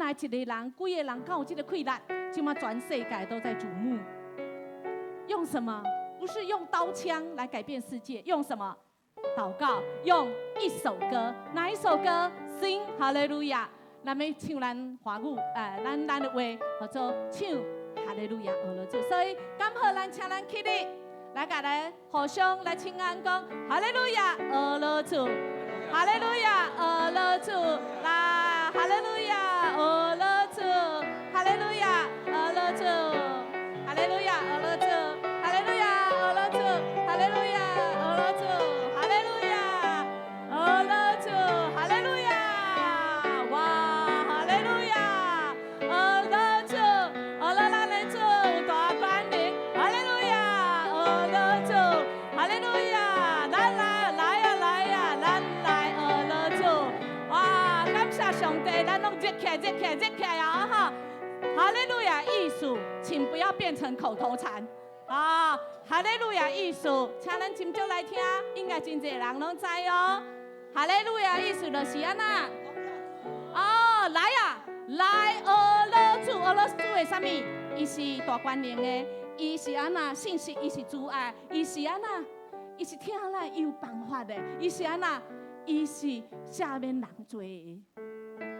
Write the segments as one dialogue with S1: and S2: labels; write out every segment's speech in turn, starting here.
S1: 來一個人、幾個人，敢有這個氣力？這馬全世界都在矚目。用什麼？不是用刀槍來改變世界，用什麼？禱告，用一首歌，哪一首歌？Sing 哈利路亞。咱欲唱咱華語，咱的話叫做唱哈利路亞，呵咾主。所以，敢好咱請咱起立，來共咱互相來請安講，哈利路亞，呵咾主，哈利路亞，呵咾主，來，哈利路亞，呵咾主，哈利路亞，呵咾主，哈利路亞，呵咾主，哈利路亞，呵咾主，哈利路亞，呵咾主，哈利路亞，呵咾主，哈利路亞，哇，哈利路亞，呵咾主，呵咾咱的主大權能，哈利路亞，呵咾主，哈利路亞，咱來來呀來呀，咱來呵咾主，哇，感謝上帝，咱攏熱起來熱起來熱起來啊哈！哈利路亞意思，請不要變成口頭禪啊！哈利路亞意思，請咱斟酌來聽，應該真濟人攏知哦。哈利路亞意思就是按怎？哦，來啊，來呵咾主，呵咾主的啥物？伊是大權能的，伊是按怎信實，伊是慈愛，伊是按怎？伊是疼咱，伊有辦法的，伊是按怎？伊是赦免人罪的。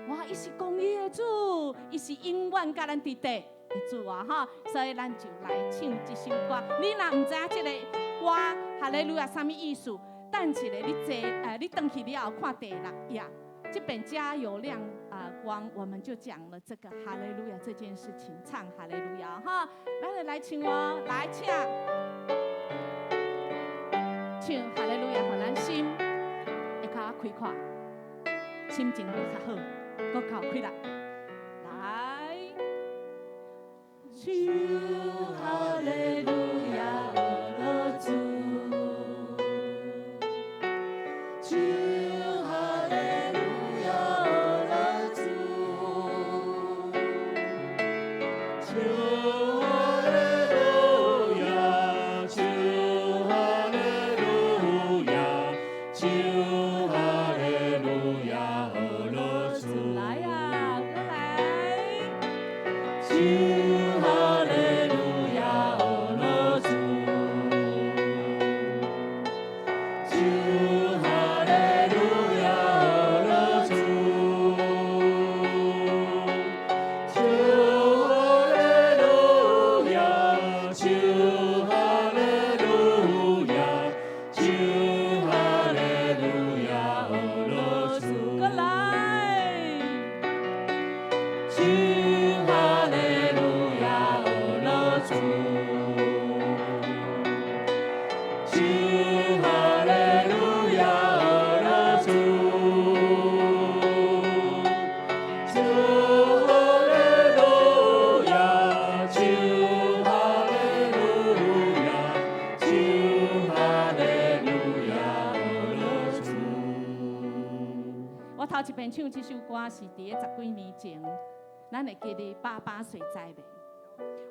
S1: 哇！伊是公義的主，伊是永遠佮咱佇底的主啊！哈，所以咱就來唱這首歌。你若毋知影這個歌哈利路亞啥物意思，等一下你坐，你轉去了後看第六頁，這邊加油亮啊光，我們就講了這個哈利路亞這件事情，唱哈利路亞哈，咱來唱哦，來唱，唱哈利路亞，予咱心會較開闊，心情會較好，閣較有氣力。來，唱哈利路亞，呵咾主，唱哈利路亞，呵咾主，
S2: 唱哈利路亞，唱哈利路亞，唱哈利路亞，呵咾主。
S1: 來啊，過來，
S2: 唱哈利路亞，呵咾主，唱哈利路亞，呵咾主，唱哈利路亞，唱哈利路亞，唱哈利路亞，呵咾主。
S1: 過來，
S2: 唱哈利路亞，呵咾主，唱哈利路亞，呵咾主，唱哈利路亞，唱哈利路亞，唱哈利路亞，呵咾主。
S1: 我頭一遍唱這首歌是佇咧十幾年前，咱會記得八八水災袂？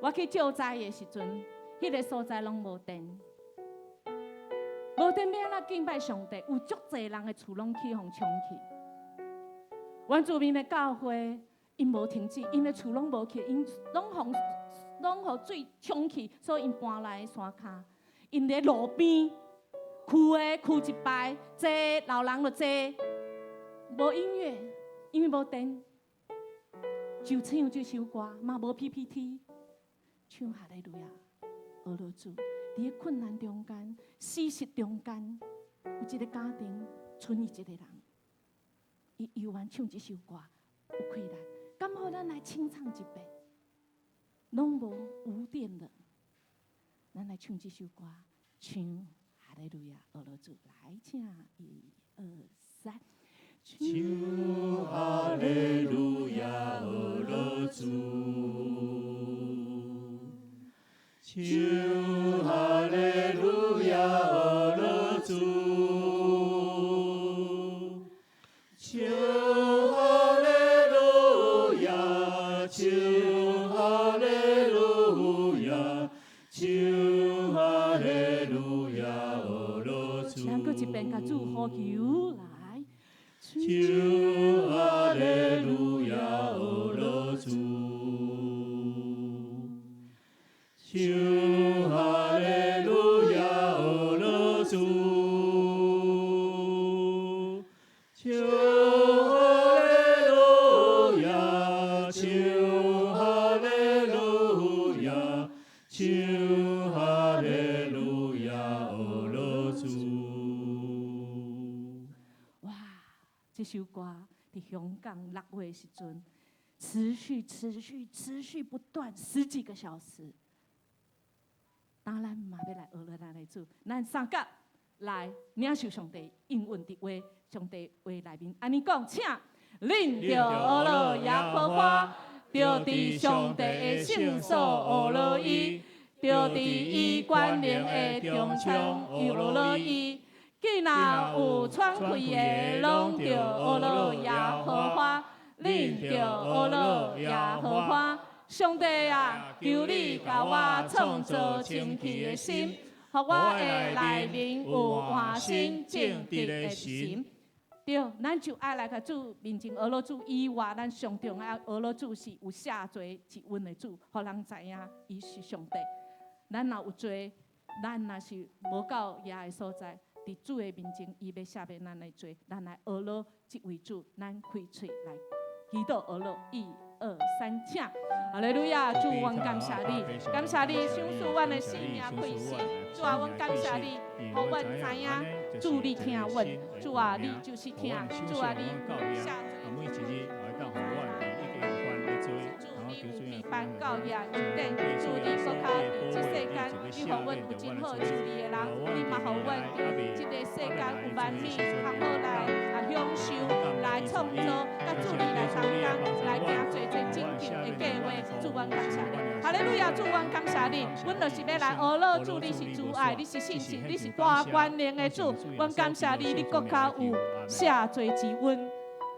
S1: 我去救災的時陣，彼個所在攏無電，無電欲按怎敬拜上帝？有足濟人的厝攏去予沖去。原住民的教會，𪜶無停止，𪜶的厝攏無去，𪜶攏予水沖去，所以𪜶搬來山跤，𪜶佇路邊跍的跍一排，坐老人就坐，無音樂，因為無電，就唱這首歌，嘛無 PPT，唱哈利路亞，呵咾主，佇咧困難中間、死實中間，有一個家庭，賰伊一個人，伊猶原唱這首歌，有氣力。敢好咱來清唱一遍，攏無無電的，咱來唱這首歌，唱哈利路亞，呵咾主，來，請一二三。
S2: 唱哈利路亞，呵咾主，唱哈利路亞，呵咾主，唱哈利路亞，唱哈利路亞，唱哈利路亞，呵咾主。
S1: 咱閣一遍共主呼求來，
S2: 唱哈利路亞，呵咾唱哈利路亞，呵咾主。唱哈利路亞，唱哈利路亞，唱哈利路亞，呵咾主。
S1: 哇！這首歌佇香港6月時陣，持續、持續、持續不斷十幾個小時。當咱嘛欲來呵咾咱的主，咱三甲來領受上帝應允的話，上帝話內面按呢講，請恁著呵咾耶和華，著佇上帝的聖所呵咾伊，著佇伊權能的中場呵咾伊。既若有喘氣的，攏著呵咾耶和華，恁著呵咾耶和華。上帝啊，求你共我創造清氣的心，予我的內面有換新正直的神。對，咱就愛來共主面前呵咾主以外，咱上重要呵咾主是有赦罪之恩的主，予人知影伊是上帝。咱若有罪，咱若是無夠額的所在，佇主的面前，伊欲赦免咱的罪。咱來呵咾這位主，咱開喙來祈禱呵咾，一、二、三，請。哈利路亞，主，阮感謝你，感謝你賞賜阮的性命氣息。主啊，阮感謝你，予阮知影，主你聽阮，主啊，你就是聽，主啊，你赦罪。
S2: 每一日來當予阮佇已經犯的罪，
S1: 主，你有備辦到遐恩典，主你閣較佇這世間，你予阮有真好處理的人，你嘛予阮佇這个世間有萬物通好來啊享受，來創造，佮主你來同工，來行做這拯救的計劃。主，阮感謝你，哈利路亞！主，阮感謝你，阮就是欲來呵咾主，你是慈愛，你是信實，你是大權能的主。阮感謝你，你閣較有赦罪之恩。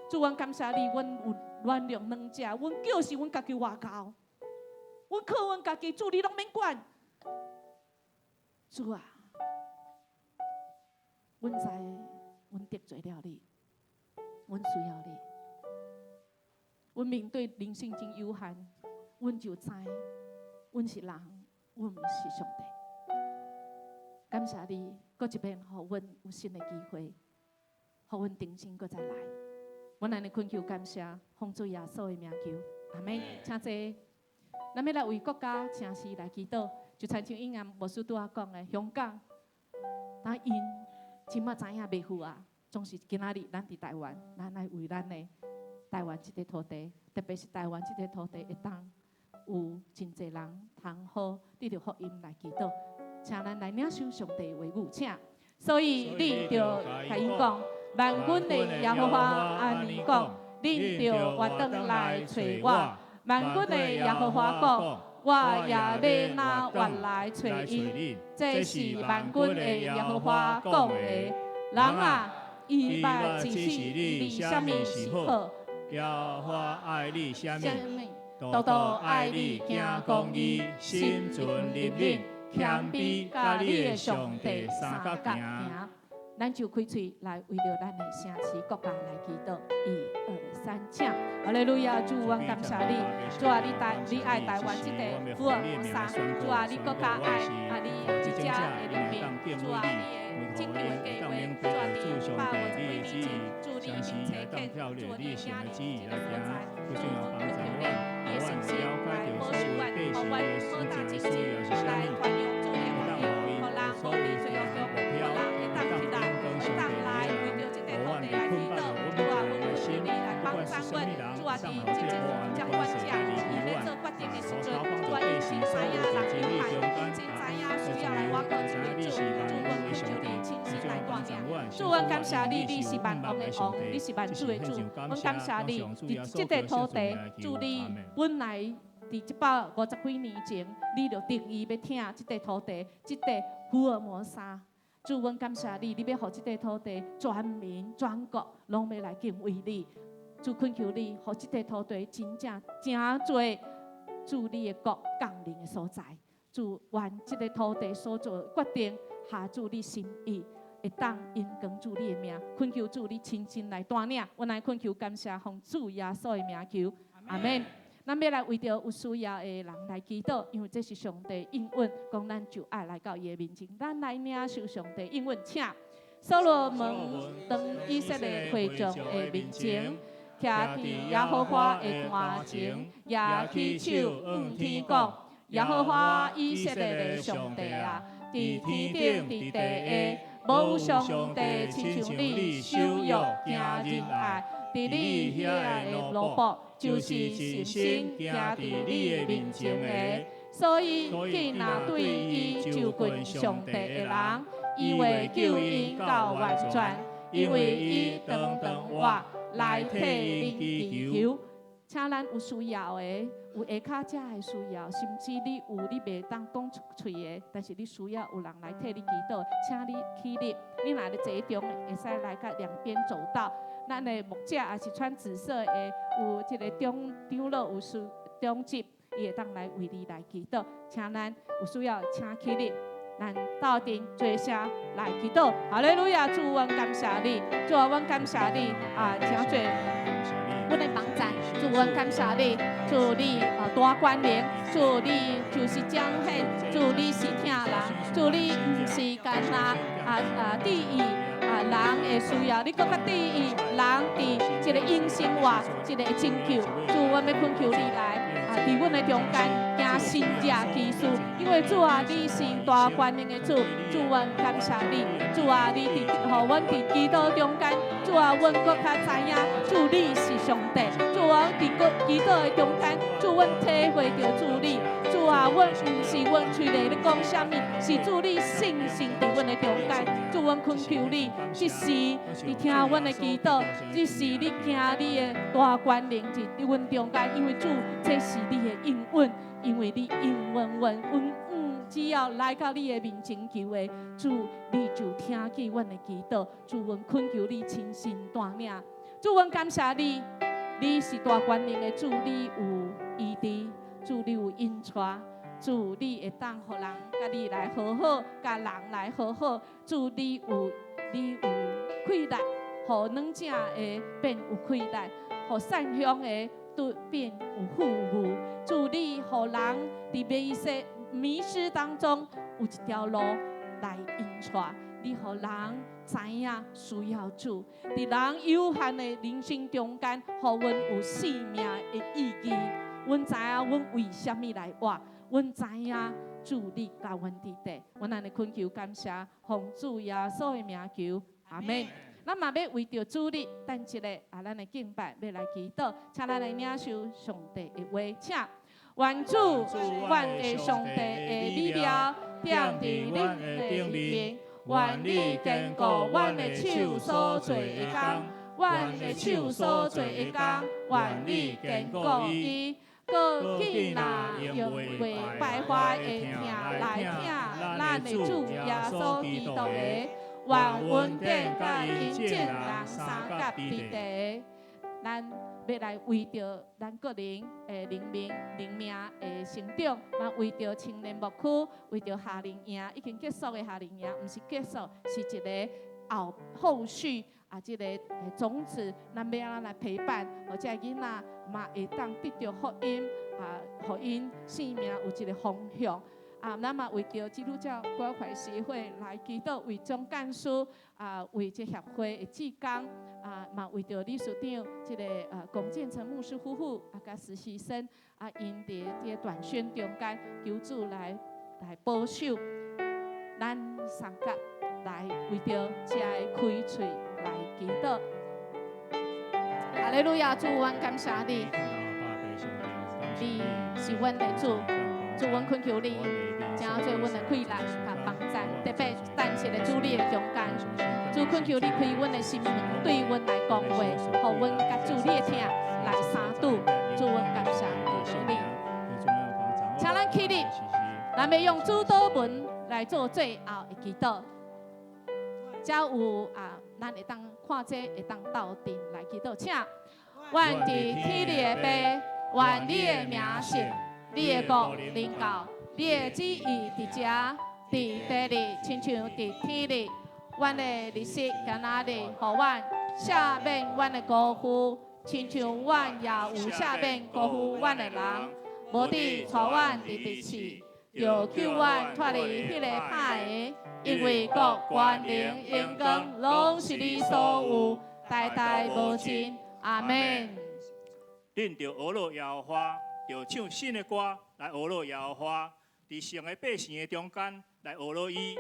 S1: 主，阮感謝你，阮有軟弱軟食，阮叫是阮家己活夠，阮靠阮家己，主你攏免管。主啊，阮知阮得罪了你，阮需要你。阮面對人生真有限，阮就知阮是人，阮毋是上帝。感謝你，閣一遍予阮有新的機會，予阮重新閣再來。阮按呢懇求感謝，奉主耶穌的名求，阿門。請坐。咱欲來為國家城市來祈禱，就親像英岩牧師拄仔講的，香港，但𪜶這馬知影袂赴啊，總是今仔日咱佇台灣，咱來為咱的台灣這塊土地，特別是台灣這塊土地會當有真濟人通好得著福音來祈禱，請咱來領受上帝話語，請。所以你著共𪜶講，萬軍的耶和華按呢講，恁著活轉來揣我。萬軍的耶和華講，我也欲若活來揣𪜶。這是萬軍的耶和華講的。人啊，伊捌指示你啥物是好？
S2: 耶和華愛你啥物？獨獨愛你行公義，心存憐憫，謙卑佮你的上帝相佮行。
S1: 咱就開喙來為著咱的城市國家來祈禱。一、二、三，請。哈利路亞，主，阮感謝你。主啊，你台，你愛台灣這個福爾摩沙。主啊，你閣較愛啊，你這遮的人民。主啊，你的拯救的計劃。主啊，佇150幾年前，主你已經差遣，主你的子民這個所在，主阮懇求你，你的信心來保守阮，予阮好大精進，來傳揚主的福音，予人無佇罪惡中，予人會當起來，會當來為著這塊土地來祈禱。主啊，阮懇求你來幫助阮。主啊，佇這這這患者，伊咧做決定的時陣，主啊，𪜶真知影人有限，𪜶真知影需要來倚靠這位主。主，阮懇求你親身來帶領。主，阮感謝你，你是萬王的王，你是萬主的主。阮感謝你，佇這塊土地，主你本來佇150幾年前，你就定意欲疼這塊土地，這塊福爾摩沙。主，阮感謝你，你欲予這塊土地全民全國攏欲來敬畏你。主懇求你，予這塊土地真正成做主你的國降臨的所在。主願這塊土地所做的決定，合主你心意，會當榮光主你的名。懇求主你親身來帶領，阮來懇求感謝，奉主耶穌的名求，阿門。咱欲來為著有需要的人來祈禱，因為這是上帝應允，講咱就愛來到伊的面前，咱來領受上帝應允，請所羅門當以色列會眾的面前，徛佇耶和華的壇前，舉起手向天講：耶和華以色列的上帝啊，佇天頂佇地下，無上帝親像你守約行仁愛，佇你遐的奴僕，就是誠心行佇你的面前的。所以，囝若對伊就近上帝的人，伊會救𪜶到完全，因為伊常常活來替恁祈求。請咱有需要的，有下跤遮的需要，甚至你有你袂當講出喙的，但是你需要有人來替你祈禱，請你起立。你若咧坐中，會使來佮兩邊走道。咱的牧者也是穿紫色的，有這个長長老有需長執，伊會當來為你來祈禱。請咱有需要，請起立。咱鬥陣做聲來祈禱。哈利路亞，主，阮感謝你，主啊，阮感謝你啊，請做阮的幫贊，主，阮感謝你，主你啊大權能，主你就是彰顯，主你是疼人，主你毋是干焦啊注意啊人的需要，你閣較注意人佇這个永生活，這个拯救，主，阮欲懇求你來啊，佇阮的中間行神蹟奇事，因為主啊，你是大權能的主，主，阮感謝你，主啊，你佇予阮佇祈禱中間，主啊，阮閣較知影，主你是上帝，主啊，佇閣祈禱的中間，主，阮體會著主你，主啊，阮毋是阮喙內咧講啥物，是主你聖神佇阮的中間，主，阮懇求你，這時你聽阮的祈禱，這時你行你的大權能佇阮中間，因為主這是你的應允，因為你應允阮，阮只要來到你的面前求的，主你就聽見阮的祈禱，主，阮懇求你親身帶領，主，阮感謝你，你是大權能的主，你有醫治，主你有引帶，主你會當予人佮你來和好，佮人來和好，主你有氣力，予軟正的變有氣力，予散鄉的都變有富裕，主你予人佇迷失當中有一條路來引帶，你予人知影需要主，佇人有限的人生中間，予阮有生命的意義。阮知影阮為啥物來活，阮知影主你佮阮佇佇，阮按呢懇求感謝，奉主耶穌的名求，阿門。咱嘛欲為著主日等一下啊，咱的敬拜欲來祈禱，請咱來領受上帝的話，請。願主，阮的上帝的美妙，踮佇恁的頂面，願你堅固阮的手所做的工，阮的手所做的工，願你堅固伊。閣見若用袂敗壞的疼來疼咱的主耶穌基督的，願恩典佮𪜶眾人相佮佇地。咱欲來為著咱個人的靈命的成長，嘛為著青年牧區，為著夏令營已經結束的夏令營，毋是結束，是一个後續啊，這个種子，咱欲按怎來陪伴，予這囡仔嘛會當得著福音啊，予𪜶生命有一个方向。啊，咱嘛為著基督教關懷協會來祈禱，為總幹事啊，為這協會的志工啊，嘛為著理事長這个龔建成牧師夫婦啊，佮實習生啊，𪜶佇這個短宣中間求主來保守，咱相佮來為著遮个開喙來祈禱。哈利路亞，主，阮感謝你，你是阮的主，主，阮懇求你，成做阮的氣力佮幫贊，特別等一个主日的中間，主懇求你開阮的心門，對阮來講話，予阮佮主你的疼來相拄，主，阮感謝你。請咱起立，咱欲用主禱文來做最後的祈禱。才有啊，咱會當看這會當鬥陣來祈禱，請。阮佇天裡的父，願你的名聖，你的國臨到，你的旨意佇遮，佇地裡，親像佇天裡。阮的日食今仔日，予阮赦免阮的過負，親像阮也有赦免辜負阮的人，無得帶阮入敵試，著救阮脫離彼个歹的。因為國、權能、榮光，攏是你所有，代代無盡。阿門。
S2: 恁著呵咾耶和華，著唱新的歌來呵咾耶和華，佇聖的百姓的中間來呵咾伊。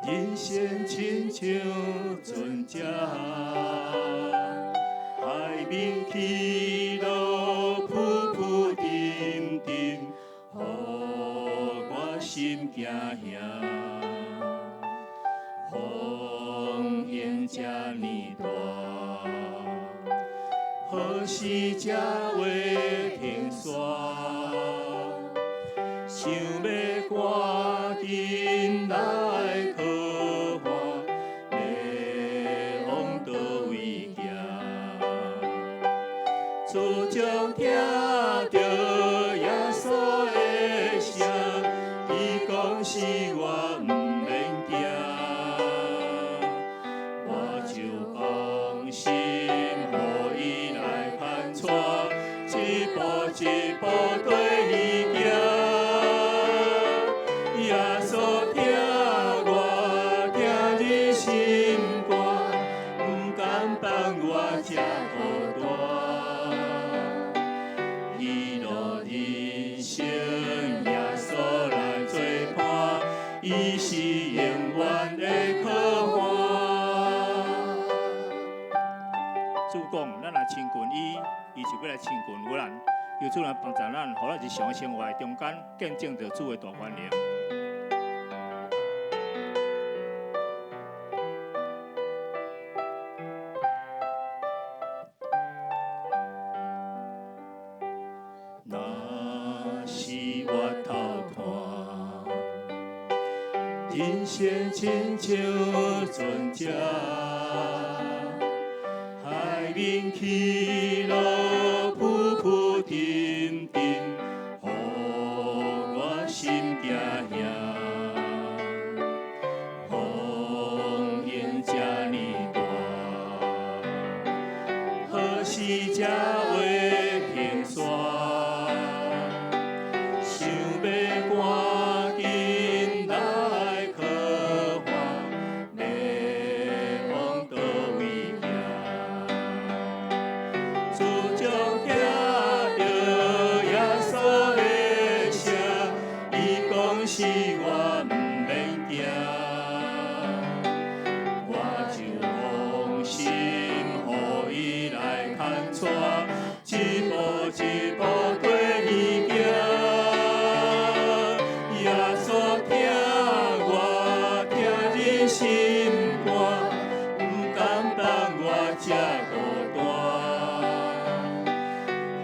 S2: 人生親像船隻，海面起落浮浮沉沉，予我心驚嚇。風湧這呢大，何時才會停煞？想欲趕緊來靠岸，欲往佗位行？自從聽著耶穌的是我毋免驚，我就放心予伊來牽帶，一步一步綴伊行。耶穌疼我，疼入心肝，毋甘放我這孤單。喜樂人生，耶穌來做伴，伊是永遠的靠岸。主講，咱若親近伊，伊就欲來親近阮。求主來幫助咱，予咱日常生活中間見證著主的大權能。若是我頭看，人生親像船隻，海面起落浮浮沉沉，予我心驚嚇。風湧這呢大，何時才會停煞？想欲趕緊來靠岸，欲往佗位行？自從聽著耶穌的聲，伊講是我毋免驚，我就放心予伊來牽帶，一步一步綴伊行。耶穌疼我，疼入心肝，毋甘放我這孤單。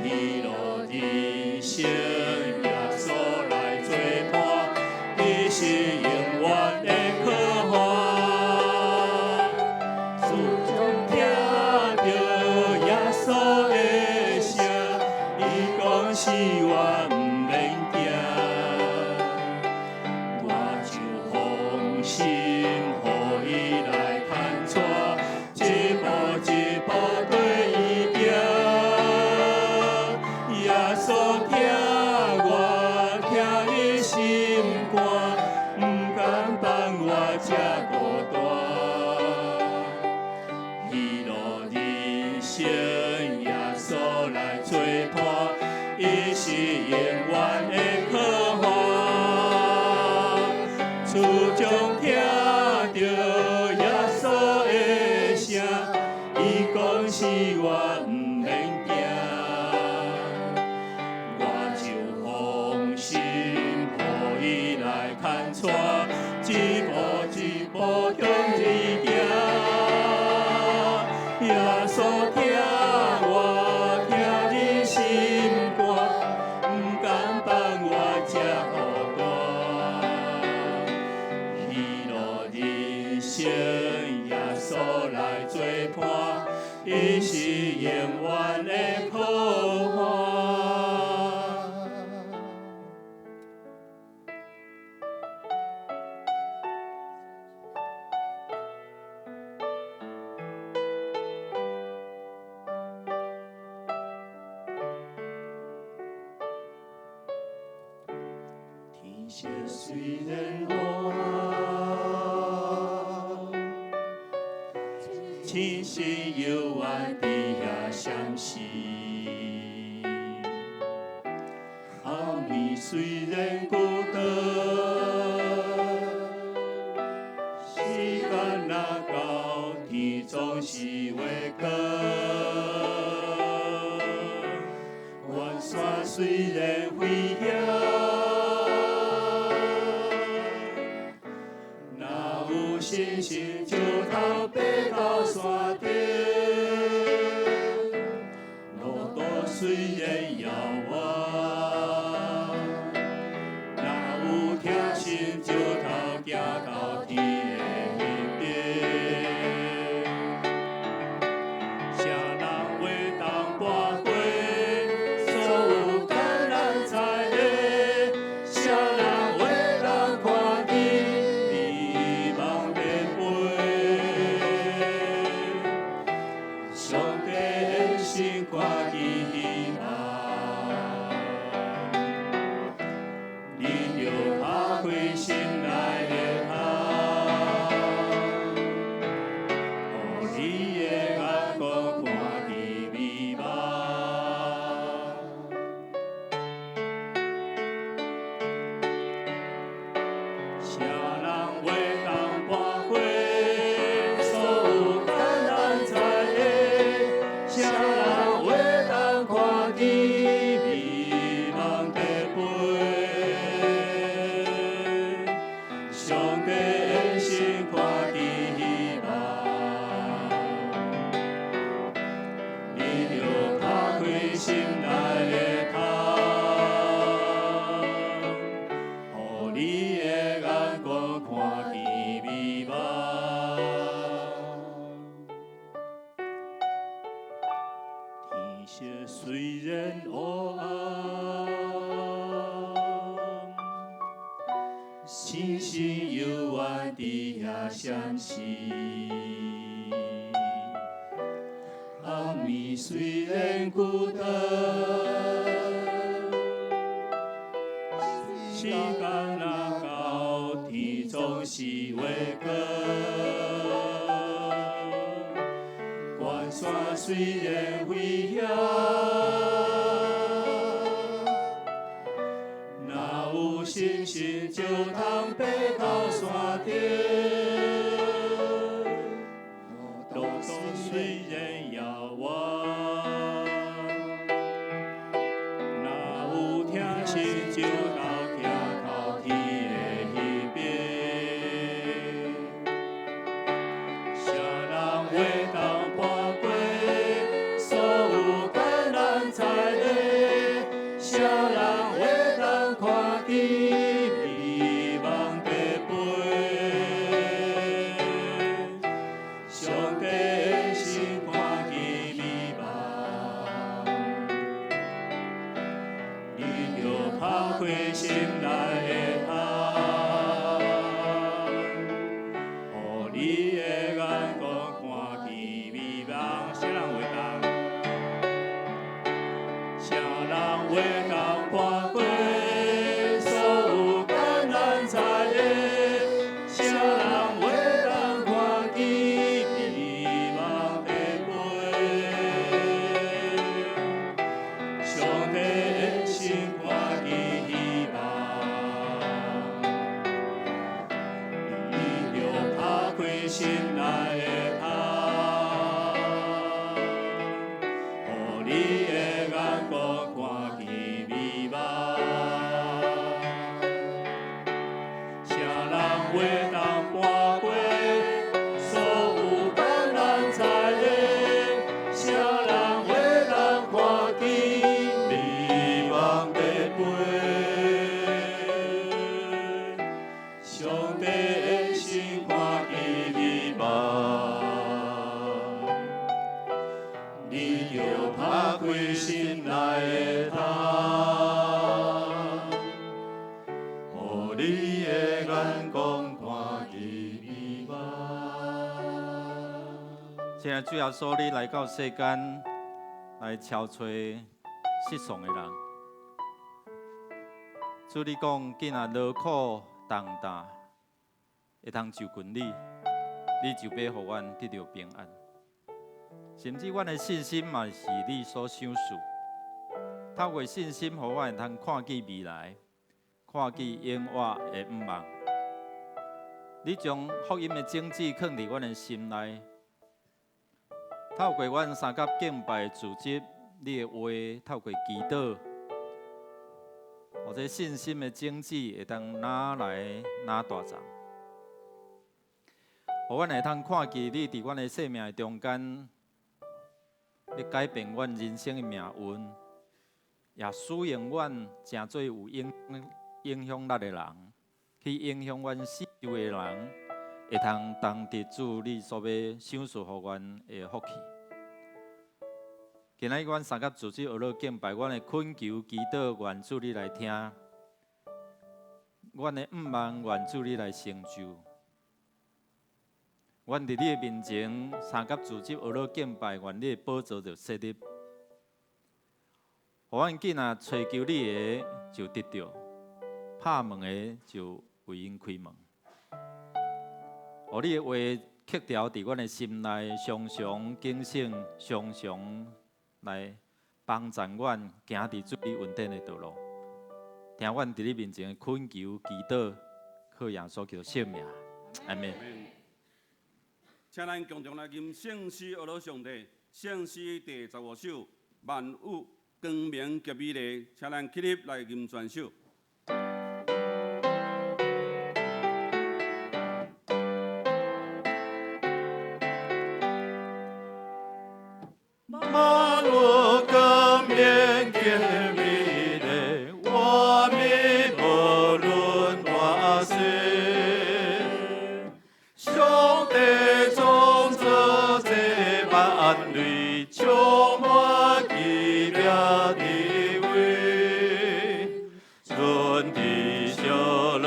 S2: 喜樂人生，耶穌來做伴，伊是永遠的靠岸。自從聽著耶穌的聲，伊講是我毋免驚，我就放心予伊來牽帶，一步一步綴伊行。耶穌疼我，疼入心肝，毋甘放我這孤單。喜樂人生，耶穌來做伴，伊是永遠的靠岸。自從聽著耶穌的聲，伊講是我毋免驚，我就放心予伊來牽帶，一步一步向伊行。耶穌疼我，疼入心肝，毋甘放我這孤單。喜樂人生，耶穌來做伴，伊是永遠的靠岸。天色雖然黑，星星猶原佇遐閃爍。暗暝雖然孤單，時間若到，天總是會光。遠山雖然危險，若有信心，就通爬到山頂。路途雖然遙遠，若有疼心，就通行到天的彼邊。啥人會當跋過所有艱難在的？啥人會當看上帝的心看見希望，你著拍開心內的窗，予你的眼光看見美夢。天色雖然烏暗，星星猶原佇遐閃爍。暗暝雖然孤單，時間若到，天總是會光。關山雖然危險，若有信心就通爬到山頂。路途雖然遙遠，若有疼心就斗行到天的彼邊。啥人會當跋過所有艱難在的？啥人會當看見美夢在飛？上帝的心看見美夢，你著拍開心內的窗，予你的眼光看見美夢。啥人會當？啥人會當跋過所有艱難在的？啥人會當看見美夢在飛？上帝的心看見希望，你著拍開心內的窗，予你的眼光看見美夢。啥人會當跋過所有艱難在的？啥人會當看見美夢在飛？上帝的心看見美夢，你著拍開心內的窗，予你的眼光看見美夢。
S3: 親愛主耶穌，你來到世間來召找失喪的人。主你講，囝若勞苦重擔，會通就近你，你就欲予阮得著平安。甚至阮的信心嘛是你所賞賜。透過信心，予阮會通看見未來，看見永活的向望。你將福音的種子囥佇阮的心內，透過阮三佮敬拜組織，你的話透過祈禱，或者信心的種子會當哪來哪大長，予阮會通看見你佇阮的生命的中間，你改變阮人生的命運，也使用阮成做有影響力的人，去影響阮四周的人，會通當得主你所欲賞賜予阮的福氣。今仔日阮三佮組織學樂敬拜，阮的懇求祈禱，願主你來聽；阮的向望，願主你來成就。阮佇你的面前三佮組織學樂敬拜，願你的寶座就設立。予阮囝若揣求你的就得著，拍門的就為𪜶開門。予你的話刻條佇阮的心內，常常警醒，常常來幫助阮行佇主你恩典的道路。聽阮佇你面前的懇求祈禱，靠耶穌基督聖名，阿們。
S4: 請咱共同來吟聖詩，阿羅上帝，聖詩第15首，萬有光明及美麗，請咱起立來吟全首。
S2: 細。上帝創造這萬類，充滿奇妙智慧。春佇燒熱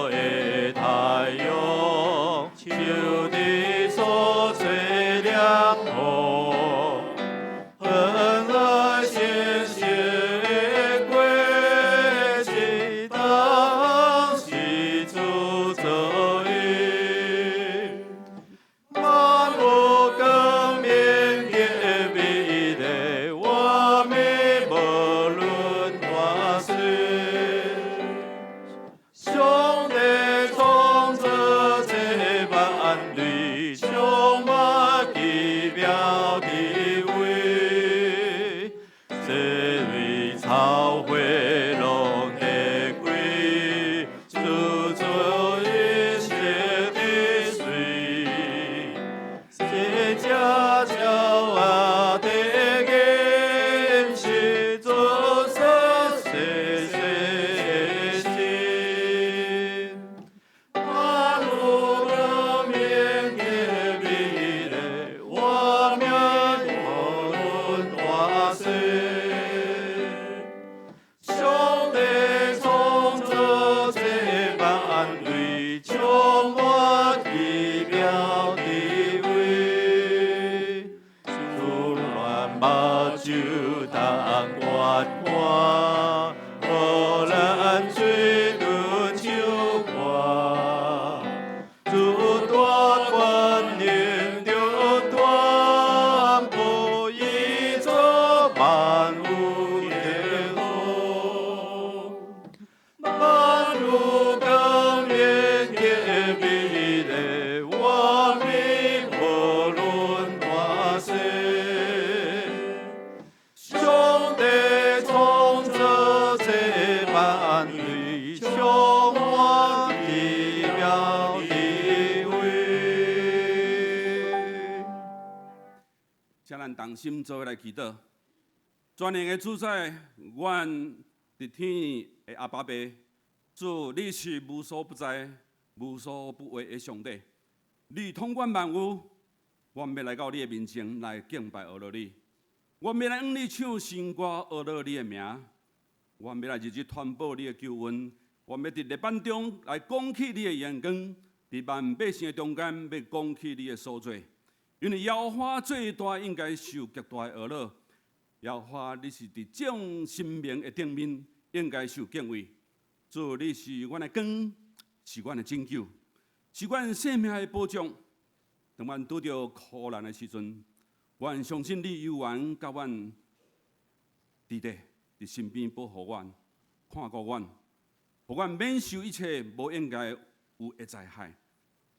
S2: 的太陽，秋佇所吹涼風，恆來星星的過去，當時主造的。萬物光明潔美麗，活物無論大細。上帝創造這萬類，充滿奇妙智慧。這類草花攏會開，處處一切的水。這隻鳥仔的顏色，做出細細的心。萬物光明潔美麗，活物無論大細。上帝創造這萬類，充滿奇妙智慧。自然目睭通觀看，予咱嘴唇唱歌。主大權能著傳播，伊做萬有的好。萬物光明潔美麗，活物無論大細。上帝創造這萬類，充滿奇妙智慧。
S4: 請咱同心做伙來祈禱。全能的主宰，阮佇天的阿爸父，主，你是無所不在、無所不為的上帝，你統管萬有，阮欲來到你的面前來敬拜阿羅你，阮欲來向你唱新歌，阿羅你的名，阮欲來日日傳播你的救恩，阮欲佇列邦中來講起你的榮光，佇萬百姓的中間欲講起你的所作。因為耶和華最大，應該受極大的阿羅。耶和華，你是佇眾神明的頂面，應該受敬畏。主，你是阮的光，是阮的拯救，是阮生命的保障。當阮拄著苦難的時陣，阮相信你猶原佮阮佇咧佇身邊保護阮、看顧阮，予阮免受一切無應該有的災害。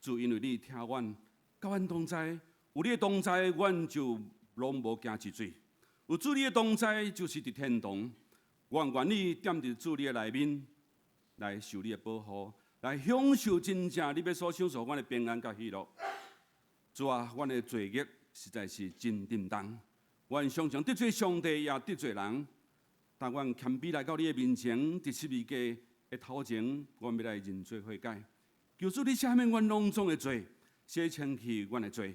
S4: 主，因為你疼阮，佮阮同在，有你的同在，阮就攏無驚一水。有主你的同在，就是佇天堂。阮願意踮佇主你的內面，來受你的保護，來享受真正你欲所賞賜阮的平安佮喜樂。主啊，阮的罪孽實在是真沉重，阮常常得罪上帝，也得罪人。但阮謙卑來到你的面前，佇十字架的頭前，阮欲來認罪悔改。求主你赦免阮攏總的罪，洗清去阮的罪，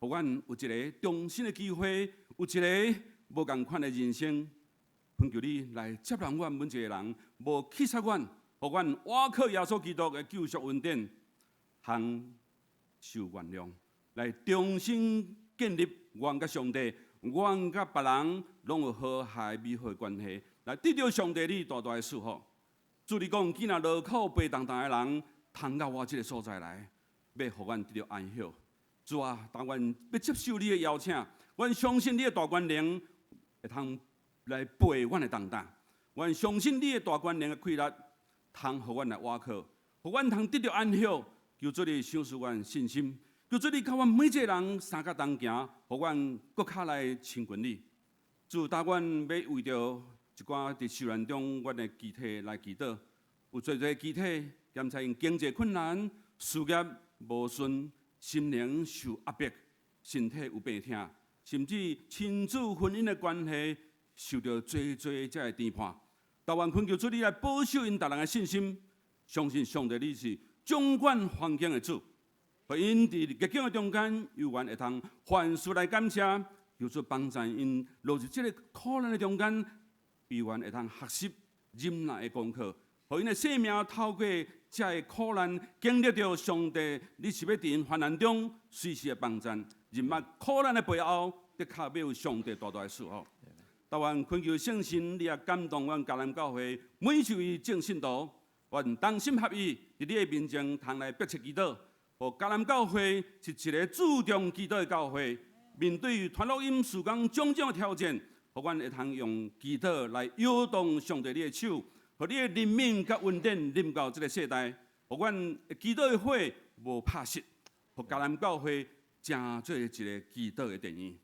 S4: 予阮有一个重新的機會，有一个無仝款的人生。懇求你來接納阮每一個人，無棄殺阮，予阮倚靠耶穌基督的救贖恩典，通受原諒，來重新建立阮佮上帝、阮佮別人攏有和諧美好的關係，來得著上帝你大大的祝福。主你講，囝若勞苦背重擔的人，通到我這个所在來，欲予阮得著安息。主啊，當阮欲接受你的邀請，阮相信你的大權能會通來背阮的重擔。阮相信你的大權能的氣力，通予阮來倚靠，予阮通得著安息。求主你賞賜阮信心，求主你佮阮每一个人相佮同行，予阮閣較來親近你。主，當阮欲為著一寡佇受難中，阮的肢體來祈禱，有濟濟肢體檢查𪜶經濟困難、事業無順、心靈受壓迫、身體有病痛，甚至親子婚姻的關係受著濟濟這个牽絆。但願懇求主你來保守𪜶逐人的信心，相信上帝你是掌管環境的主，予𪜶佇逆境的中間，猶原會通凡事來感謝，求主幫助𪜶落入這个苦難的中間，猶原會通學習忍耐的功課，予𪜶的生命透過這个苦難，經歷著上帝，你是欲佇𪜶患難中隨時的幫助，認捌苦難的背後，的確欲有上帝大大的賜福。但願懇求聖神，你也感動阮迦南教會每一位眾信徒，阮同心合意，佇你的面前通來迫切祈禱。予迦南教會是一个注重祈禱的教會，面對傳福音事工種種的挑戰，予阮會通用祈禱來搖動上帝你的手，予你的憐憫佮恩典臨到這个世代，予阮祈禱的火無拍熄，予迦南教會成做一个祈禱的殿宇。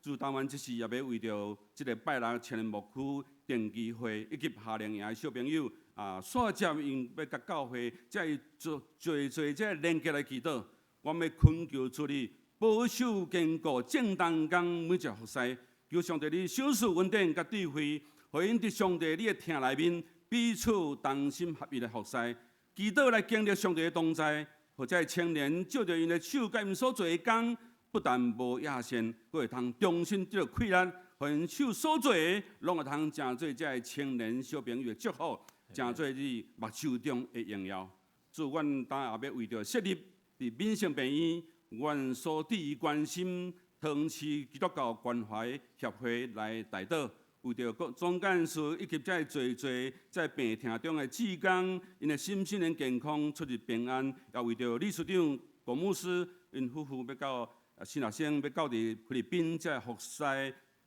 S4: 主，當阮這時也欲為著這个拜六青年牧區定期會以及夏令營的小朋友啊，煞接𪜶欲佮教會這做濟濟這連結來祈禱，阮欲懇求主你保守堅固正當工每一个服侍，求上帝你賞賜恩典佮智慧，予𪜶佇上帝你的疼內面彼此同心合意來服侍，祈禱來經歷上帝的同在，予這个青年藉著𪜶的手佮𪜶所做的工，不但無野心，閣會通重新得著氣力，予𪜶手所做的，攏會通成做這个青年小朋友的祝福，成做你目睭中的榮耀。主，阮今也欲為著設立佇敏盛病院，阮所致意關心桃園市基督教關懷協會來代禱，為著各總幹事以及這濟濟在病痛中的志工，𪜶的心身靈健康出入平安，也為著理事長郭牧師𪜶夫婦欲到新學生欲到佇菲律賓這服侍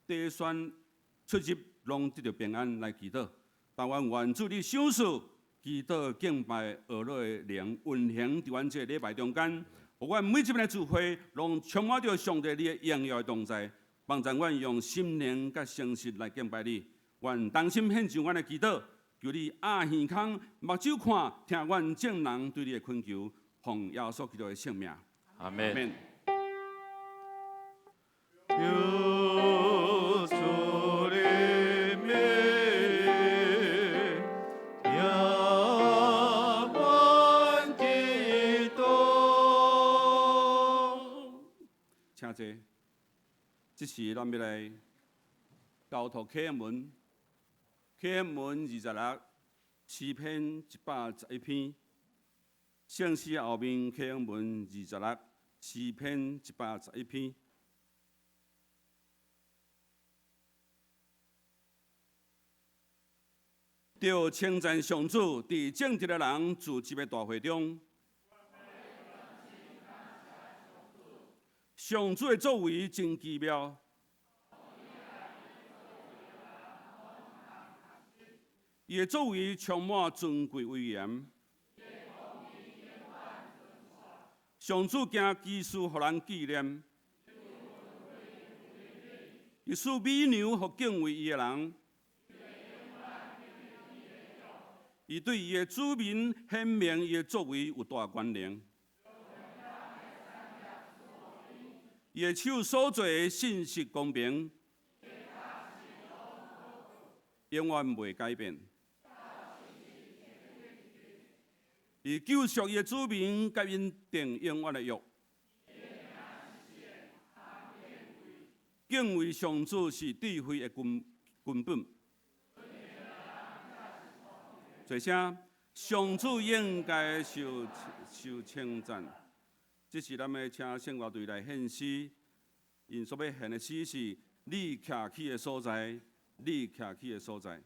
S4: 短宣出入，攏得著平安來祈禱。但願願主你賞賜祈禱敬拜學樂的靈運行佇阮這个禮拜中間，予阮每一遍的聚會攏充滿著上帝你的榮耀的同在，幫助阮用心靈佮誠實來敬拜你。願同心獻上阮的祈禱，求你掩耳孔目睭看，聽阮眾人對你的懇求，奉耶穌基督的聖名。
S3: 阿門。
S2: 求主憐憫，聽阮祈禱。
S4: 請坐。這時咱欲來交託啟應文，啟應文26，詩篇111篇，聖詩後面啟應文26，詩篇111篇。著稱讚上主，佇正直的人聚集的大會中，上主的作為真奇妙，伊的作為充滿尊貴威嚴。上主行奇事，予人紀念，伊賜美糧予敬畏伊的人。伊對伊的子民顯明伊的作為有大權能。伊的手所做的信實公平，永遠袂改變。伊救贖伊的子民，佮𪜶訂永遠的約。敬畏上主是智慧的根本。坐聲，上主應該受稱讚。這是咱欲請聖樂隊來獻詩，𪜶所欲獻的詩是：你徛起的所在，你徛起的所在。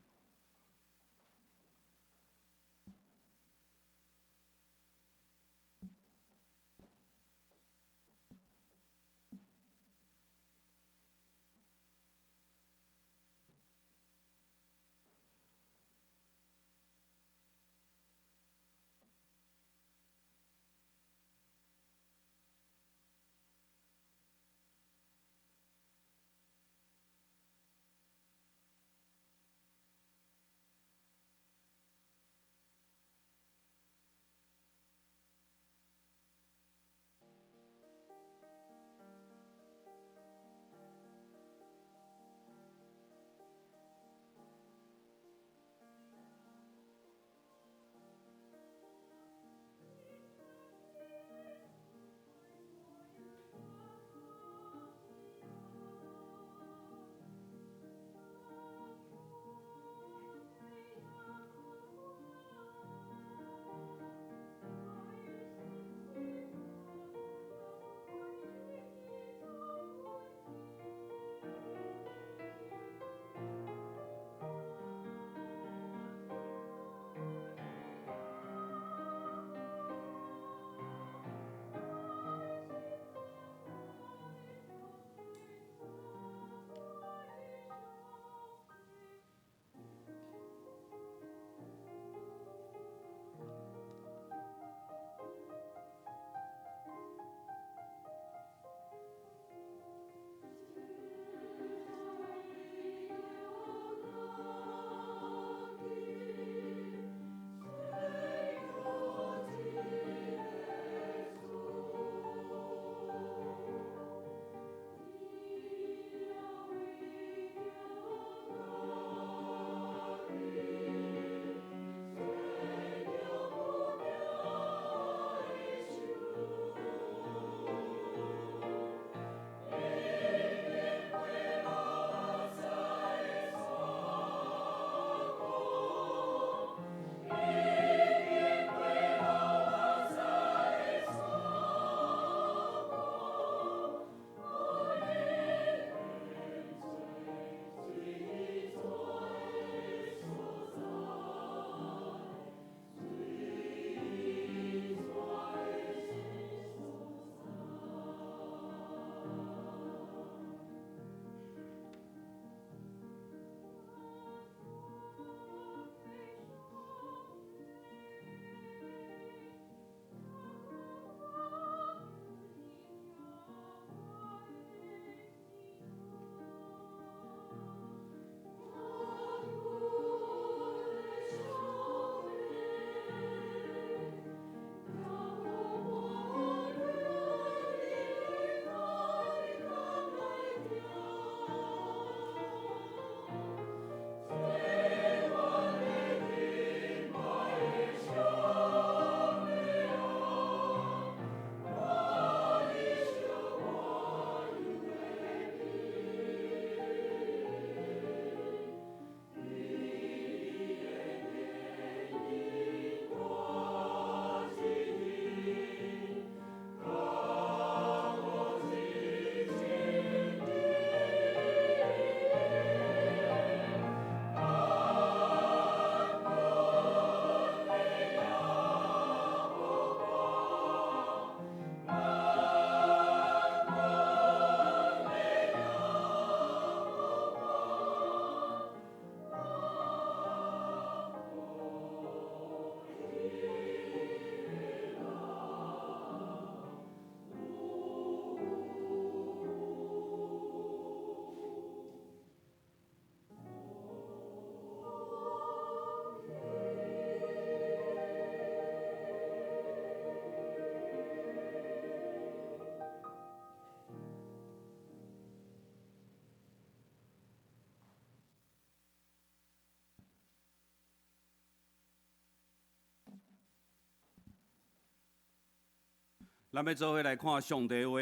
S4: 咱欲做伙來看上帝話。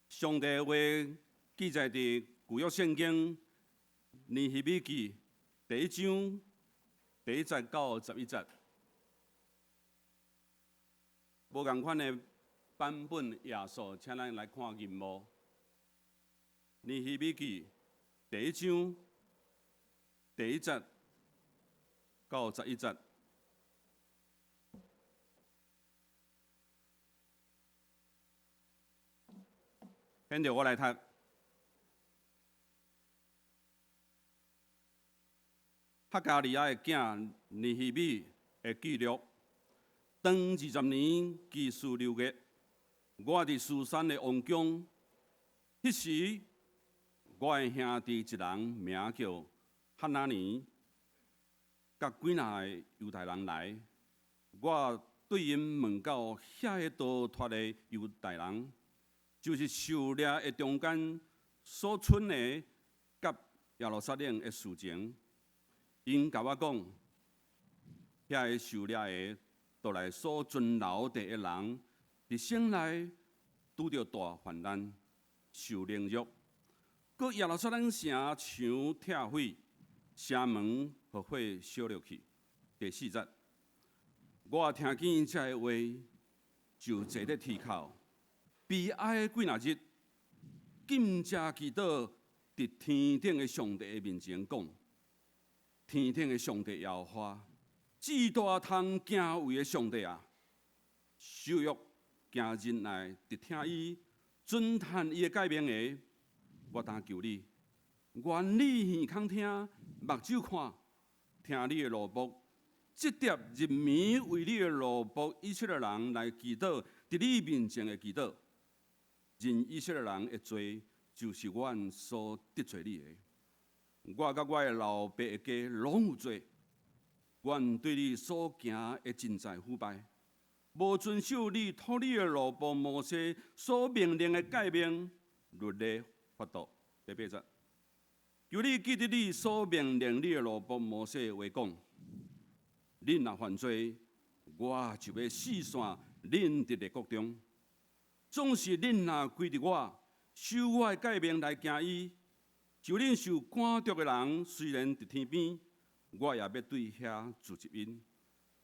S4: 上帝話記載佇舊約聖經尼希米記第一章第一節到十一節。無仝款的版本頁數，請咱來看銀幕。尼希米記第一章第一節到十一節。現在我來讀。哈加利亞的囝尼希米的記錄。當20年基斯流月，我佇書珊的王宮，彼時我的兄弟一人名叫哈拿尼，佮幾若个猶太人來，我對𪜶問到遐个逃脫的猶太人，就是受掠的中間所存的佮耶路撒冷的事情，𪜶共我講，遐个受掠的。倒來所存留佇的人，佇城內拄著大患難，受凌辱。閣耶路撒冷城牆拆毀，城門予火燒落去。第四節，我聽見這个話，就坐佇天口，悲哀幾若日，禁食祈禱，佇天頂的上帝的面前講：天頂的上帝耶和華。至大通敬畏的上帝啊，守約行仁愛，直聽伊遵行伊的誡命的，我當求你，願你耳孔聽，目睭看，聽你的奴僕，這疊日暝為你的奴僕以色列人來祈禱，佇你面前的祈禱，認以色列人的罪，就是阮所得罪你的。我佮我的老爸的家攏有罪。阮對你所行的盡在腐敗，無遵守你託你的奴僕摩西所命令的誡命、律例、法度。第八節，求你記得你所命令你的奴僕摩西的話講：恁若犯罪，我就欲四散恁佇列國中。總是恁若歸佇我，守我的誡命來行伊，就恁受趕逐的人，雖然佇天邊。我也欲對遐聚集𪜶，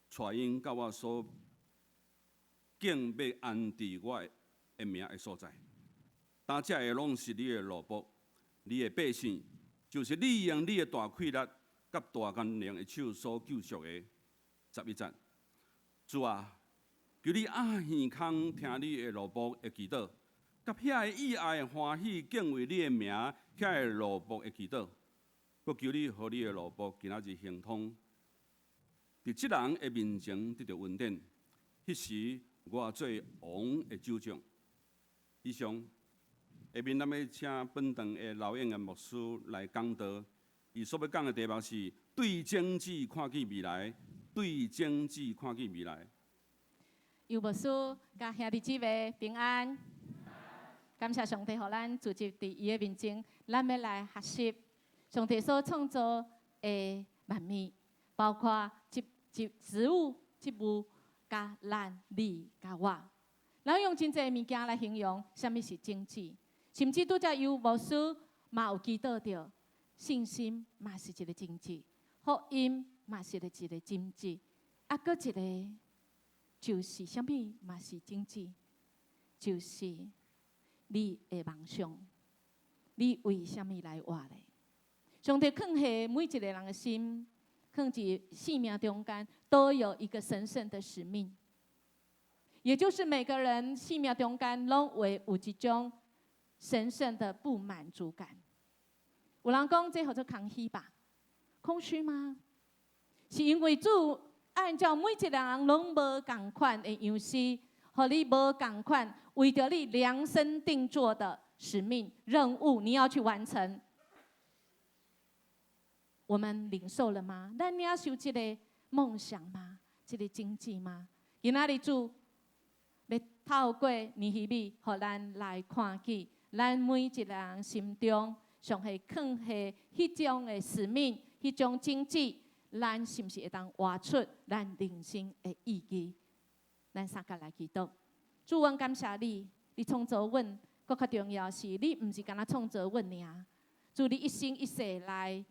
S4: 帶𪜶到我所揀欲安置我的名的所在。當這个攏是你的奴僕，你的百姓，就是你用你的大氣力佮大權能的手所救贖的。11節，主啊，求你掩耳孔聽你的奴僕的祈禱，佮遐个意愛歡喜敬畏你的名遐个奴僕的祈禱。閣求你予你的奴僕今仔日亨通，佇這人的面前得著恩典。彼時我做王的首長。以上，下面咱欲請本堂的劉永的牧師來講道。伊所欲講的題目是：對種子看見未來，對種子看見未來。
S1: 尤牧師，佮兄弟姊妹平安。感謝上帝，予咱聚集佇伊的面前，咱欲來學習。上帝所創造的萬物，包括植植植物、植物，佮咱、你、佮我，咱用真濟物件來形容，啥物是種子，甚至拄才尤牧師嘛有祈禱著，信心嘛是一个種子，福音嘛是一个種子，啊，閣一个就是啥物嘛是種子，就是你的夢想，你為啥物來活咧？上帝囥佇每一个人的心，囥佇生命中間，都有一個神聖的使命，也就是每個人生命中間攏會有一種神聖的不滿足感。有人講這號做空虛吧？空虛嗎？是因為主按照每一個人攏無仝款的樣式，予你無仝款，為著你量身定做的使命任務，你要去完成。我們領受了嗎？咱領受這個夢想嗎？這個種子嗎？今仔日主欲透過尼希米，予咱來看見，咱每一個人心中上係囥佇彼種的使命、彼種種子，咱是毋是會當活出咱人生的意義？咱三個來祈禱。主，阮感謝你，你創造阮，閣較重要是，你毋是干焦創造阮爾。主，你一生一世來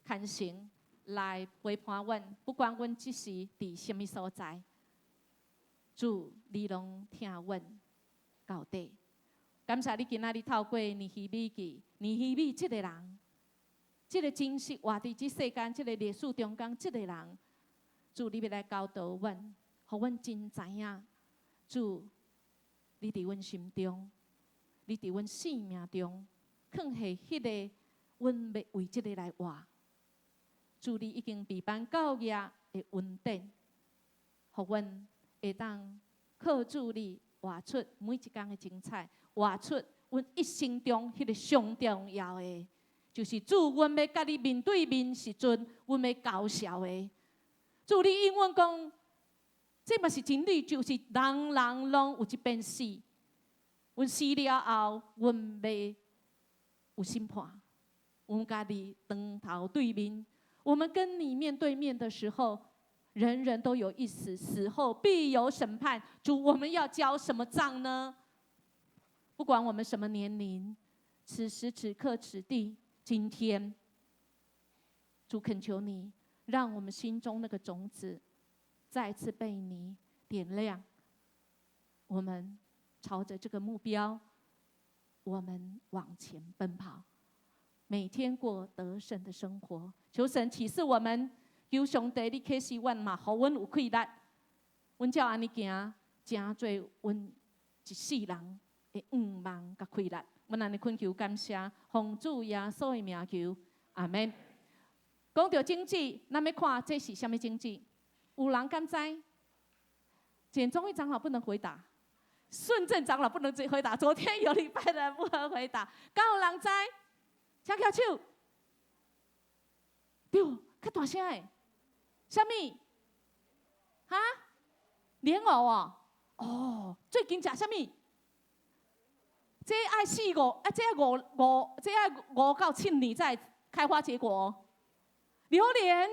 S1: 牽承，來陪伴阮，不管阮這時佇啥物所在，主，你攏疼阮到底。感謝你今仔日透過尼希米記，尼希米這个人，這个真實活佇這世間，這个歷史中間，這个人，主，你欲來教導阮，予阮真知影，主，你佇阮心中，你佇阮生命中，囥下彼个，阮欲為這个來活。主，你已經備辦到額的恩典，予阮會當靠主你活出每一工的精彩，活出阮一生中彼个上重要的，就是主，阮欲佮你面對面時陣，阮欲交數的。主，你應允講，這嘛是真理，就是人人攏有一遍死。阮死了後，阮欲有審判，阮佮你當頭對面。我們跟你面對面的時候，人人都有一死，死後必有審判。主，我們要交什麼賬呢？不管我們什麼年齡，此時此刻此地，今天，主懇求你，讓我們心中那個種子再次被你點亮。我們朝着這個目標，我們往前奔跑，每天過得勝的生活。求神啟示我們，求上帝你啟示阮嘛，予阮有氣力，阮才按呢行，成做阮一世人的願望佮氣力。阮按呢懇求感謝，奉主耶穌的名求，阿門。講到種子，咱欲看這是啥物種子？有人敢知？簡中義長老不能回答，順正長老不能回答。昨天有禮拜的不能回答，敢有人知？請舉手。對，較大聲的，啥物？哈？蓮藕哦，哦，最近食啥物？這愛四五，啊，這愛五五，這愛5到7年才開花結果。榴蓮，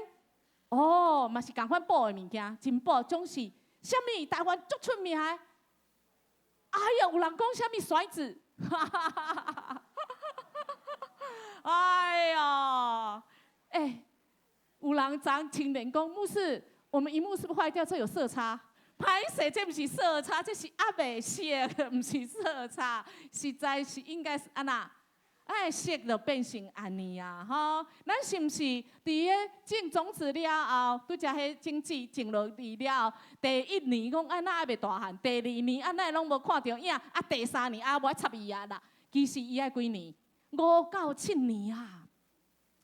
S1: 哦，嘛是仝款補的物件，真補，總是啥物？台灣足出名的。哎呀，有人講啥物甩子？哈哈哈哈哈！哎呀，欸，有人昨青年講，牧師，我們螢幕是不是壞掉？這有色差。歹勢，這毋是色差，這是猶未熟，毋是色差，實在是應該是按怎？愛熟就變成按呢啊，吼！咱是毋是佇咧種種子了後，拄才彼種子種落去了後，第一年講按怎猶未大漢，第二年按怎攏無看著影，啊，第三年啊，無愛插伊啊啦。其實伊愛幾年？5到7年啊！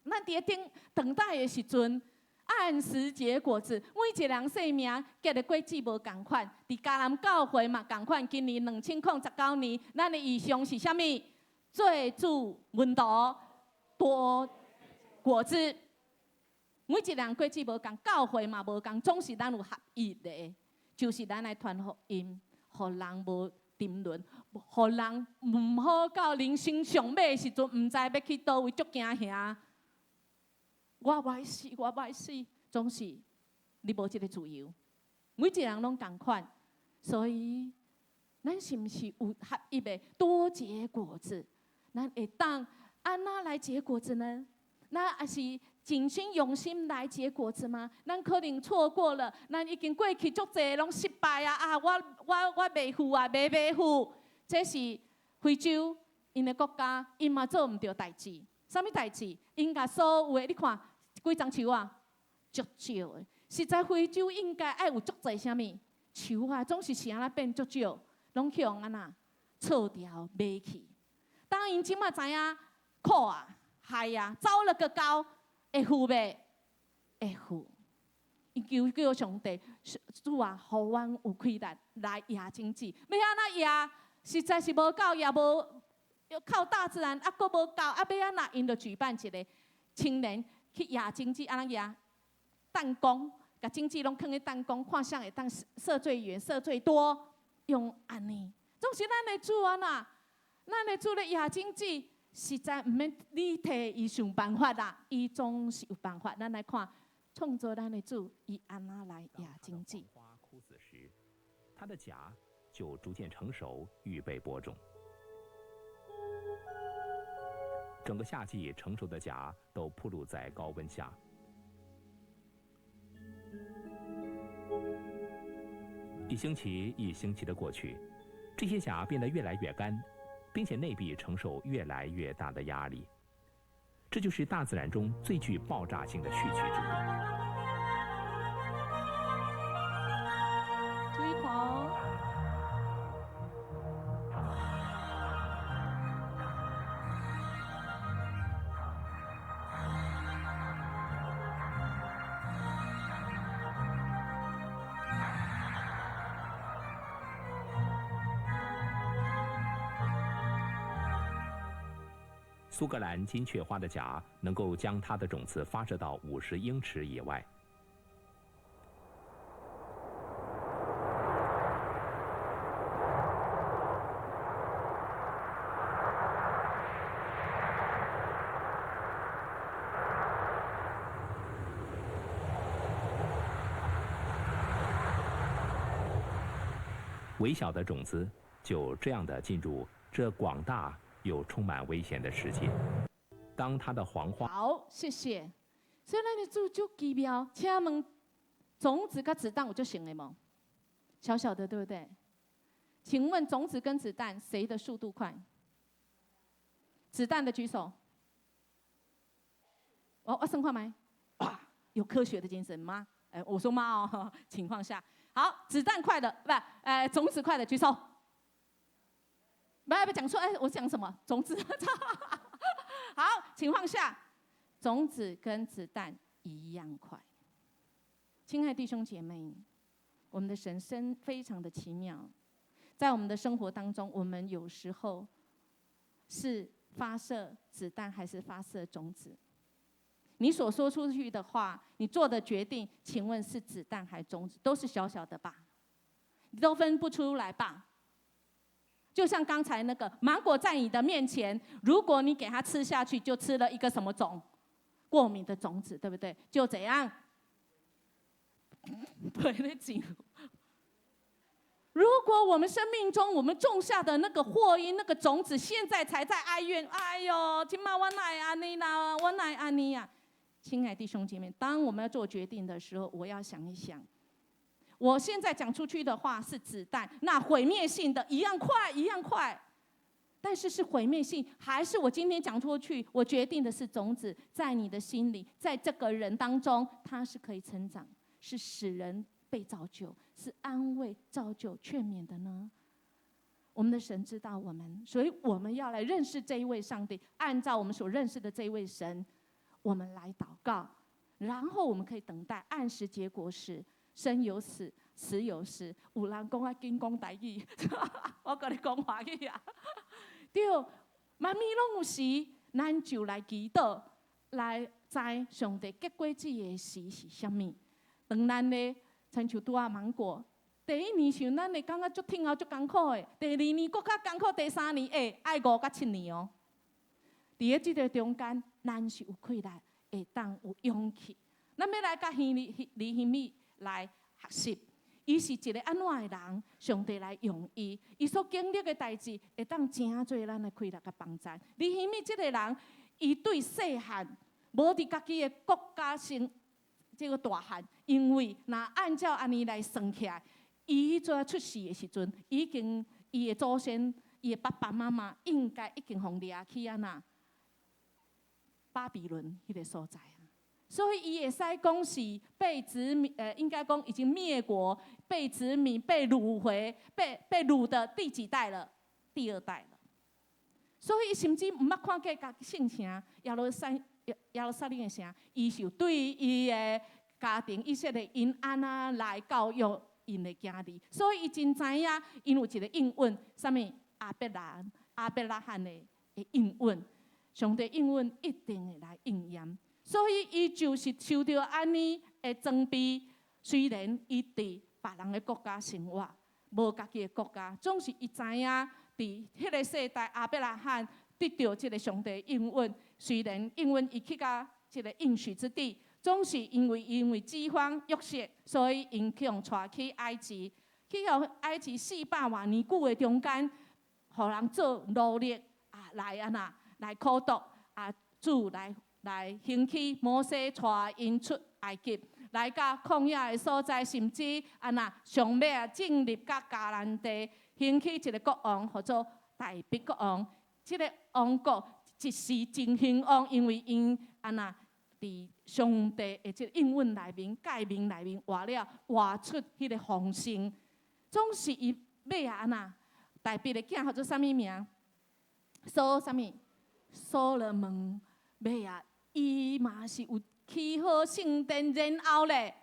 S1: 咱佇咧等等待的時陣，按時結果子，每一个人生命結的果子無仝款。佇迦南教會嘛仝款，今年2019年，咱的異象是啥物？做主門徒多果子。每一個人果子無仝，教會嘛無仝，總是咱有合一的，就是咱來傳福音，予人無沉淪，予人毋好到人生上尾的時陣，毋知欲去佗位，足驚嚇。我欲死，我欲死，總是你無這个自由。每一個人攏仝款，所以咱是毋是有合一的多結果子？咱會當按怎來結果子呢？咱抑是盡心用心來結果子嗎？咱可能錯過了，咱已經過去足濟攏失敗啊！啊，我我我袂赴啊，袂袂赴。這是非洲𪜶的國家，𪜶嘛做毋著代誌。啥物代誌？𪜶共所有的，你看幾叢樹仔，足少的。實在非洲應該愛有足濟啥物樹仔，總是是按怎變足少，攏去予按怎錯掉買去。當𪜶這馬知影苦啊、害啊，糟了個糕，會赴袂？會赴。𪜶求叫上帝，主啊，予阮有氣力來掖種子。欲按怎掖？實在是無夠，也無靠大自然，啊，閣無夠，啊，欲按怎？𪜶就舉辦一個青年去掖種子，按怎掖？彈弓，共種子攏囥咧彈弓，看誰會當射最遠、射最多，用按呢。總是咱的主按怎？咱的主咧掖種子，實在毋免你替伊想辦法啦，伊總是有辦法。咱來看創造咱的主，伊按怎來掖種子。
S5: 花枯死時，它的莢就逐漸成熟，預備播種。整個夏季成熟的莢都暴露在高溫下。一星期一星期的過去，這些莢變得越來越乾，並且內壁承受越來越大的壓力。這就是大自然中最具爆炸性的序曲之一。
S1: 注意看哦。
S5: 蘇格蘭金雀花的莢能夠將它的種子發射到50英尺以外。微小的種子就這樣的進入這廣大又充滿危險的世界。當它的黃花，
S1: 好，謝謝。所以咱的主足奇妙，請問種子佮子彈有足像的無？小小的，對不對？請問種子跟子彈誰的速度快？子彈的舉手。我算看覓？哇，有科學的精神嗎？哎，我說媽哦，情況下，好，子彈快的，不，哎，種子快的舉手。不要不講錯，哎，我講什麼？種子。好，情況下，種子跟子彈一樣快。親愛弟兄姐妹，我們的神真非常的奇妙，在我們的生活當中，我們有時候是發射子彈還是發射種子？你所說出去的話，你做的決定，請問是子彈還是種子？都是小小的吧？你都分不出來吧？就像剛才那個芒果在你的面前，如果你給它吃下去，就吃了一個什麼種？過敏的種子，對不對？就怎樣？對，那緊。如果我們生命中我們種下的那個禍因、那個種子，現在才在哀怨，哎呦，這馬我哪會按呢啦，我哪會按呢啊？親愛弟兄姐妹，當我們要做決定的時候，我要想一想。我現在講出去的話是子彈，那毀滅性的一樣快，一樣快，但是是毀滅性，還是我今天講出去，我決定的是種子，在你的心裡，在這個人當中，他是可以成長，是使人被造就，是安慰、造就、勸勉的呢？我們的神知道我們，所以我們要來認識這一位上帝，按照我們所認識的這一位神，我們來禱告，然後我們可以等待按時結果時。生有死，死有時。有人講愛緊講台語，我共你講華語啊。對，萬物攏有時，咱就來祈禱，來知上帝結果子的時是啥物。當咱咧，親像拄仔芒果，第一年時咱會感覺足疼後足艱苦的，第二年閣較艱苦，第三年會愛5到7年哦。佇咧這個中間，咱是有氣力，會當有勇氣。咱欲來佮尼希米來學習，伊是一個按怎的人？上帝來用伊，伊所經歷的代誌，會當誠濟咱的氣力佮幫助。尼希米這個人，伊對細漢無佇家己的國家生這個大漢，因為若按照按呢來算起來，伊彼陣出世的時陣，已經伊的祖先、伊的爸爸媽媽應該已經予掠去按怎巴比倫彼個所在。所以伊會使講是被殖民，應該講已經滅國、被殖民、被擄回、被擄的第幾代了？第二代了。所以伊甚至毋捌看過家聖城耶路撒冷的城，伊是對伊的家庭以色列𪜶按怎來教育𪜶的囝兒，所以伊真知影，𪜶有一個應允，啥物亞伯拉罕的應允，上帝應允一定會來應驗。所以伊就是受著按呢的裝備，雖然伊佇別人的國家生活，無家己的國家，總是伊知影佇彼個世代亞伯拉罕得著這個上帝應允，雖然應允伊去到這個應許之地，總是因為飢荒約瑟，所以𪜶去予帶去埃及。去予埃及四百外年久的中間，予人做奴隸啊，來按怎來苦毒啊，主來興起摩西帶𪜶出埃及，來到曠野的所在，甚至按怎上尾啊進入到迦南地，興起一個國王，號做大衛國王。這個王國一時真興旺，因為𪜶按怎佇上帝的這個應允內面、誡命內面活了，活出彼個豐盛。總是伊尾仔按怎，大衛的囝號做啥物名？所啥物？所羅門尾仔，伊嘛是有起好聖殿，然後咧，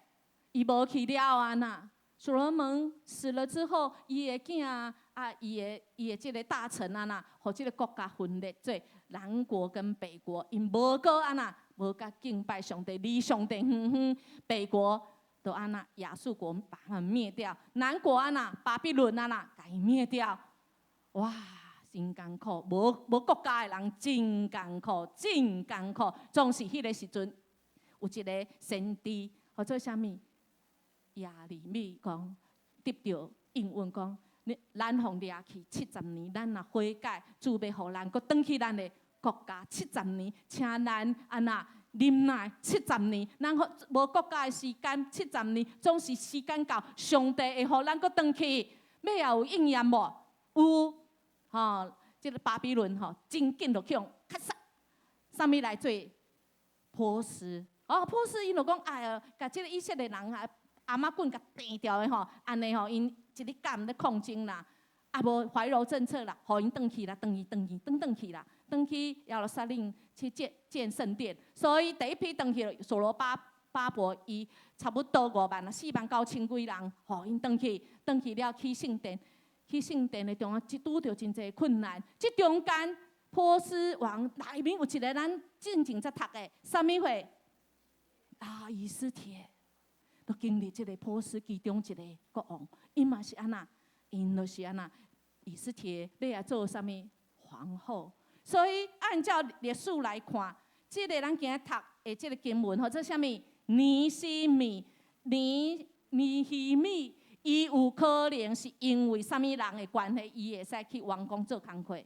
S1: 伊無去了按怎？所羅門死了之後，伊的囝啊，伊的這個大臣啊，呐，予這個國家分裂做南國跟北國，𪜶無閣按怎，無閣敬拜上帝，離上帝遠遠，北國就按怎，亞述國把他們滅掉，南國按怎，巴比倫按怎，共伊滅掉，哇，真艱苦，無國家的人真艱苦，真艱苦。總是彼個時陣，有一個先知，號做啥物？耶利米講，得著應允講，你咱予掠去七十年，咱若悔改，主欲予咱閣轉去咱的國家七十年，請咱按怎忍耐七十年，咱無國家的時間七十年，總是時間到，上帝會予咱閣轉去，尾仔有應驗無？有，吼，這個巴比倫吼，真緊就去予掐殺，啥物來做波斯？哦，波斯𪜶就講，哎喲，共這個以色列人啊，頷仔棍共斷掉的吼，按呢吼，𪜶一日敢咧抗爭啦，啊無懷柔政策啦，予𪜶轉去啦，轉去轉去轉轉去啦，轉去耶路撒冷去建聖殿。所以第一批轉去所羅巴伯，伊差不多5萬啊，4萬9千幾人，予𪜶轉去，轉去了起聖殿，起聖殿的中間，一拄著真濟困難。這中間波斯王內面有一個咱進前才讀的，啥物貨？啊，以斯帖。都經歷這個波斯其中一個國王，伊嘛是按怎，𪜶就是按怎，以斯帖欲來做啥物皇後。所以按照歷史來看，這個咱今日讀的這個經文，號做啥物？尼希米，尼希米，伊有可能是因為啥物人的關係，伊會使去王宮做工課。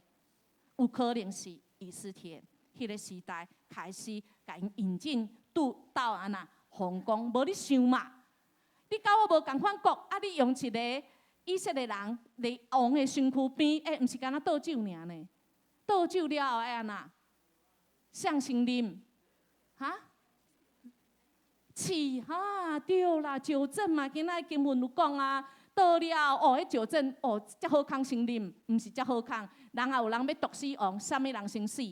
S1: 有可能是以斯帖，彼個時代開始共𪜶引進到按怎？皇宮，無你想嘛？你佮我無仝款國，啊！你用一個以色列人佇王的身軀邊，欸，毋是干焦倒酒爾呢？倒酒了後愛按怎？誰先啉？哈？試哈對啦，酒政嘛，今仔經文有講啊，倒了後哦，彼酒政哦，才好康先啉，毋是才好康。人也有人欲毒死王，啥物人先死？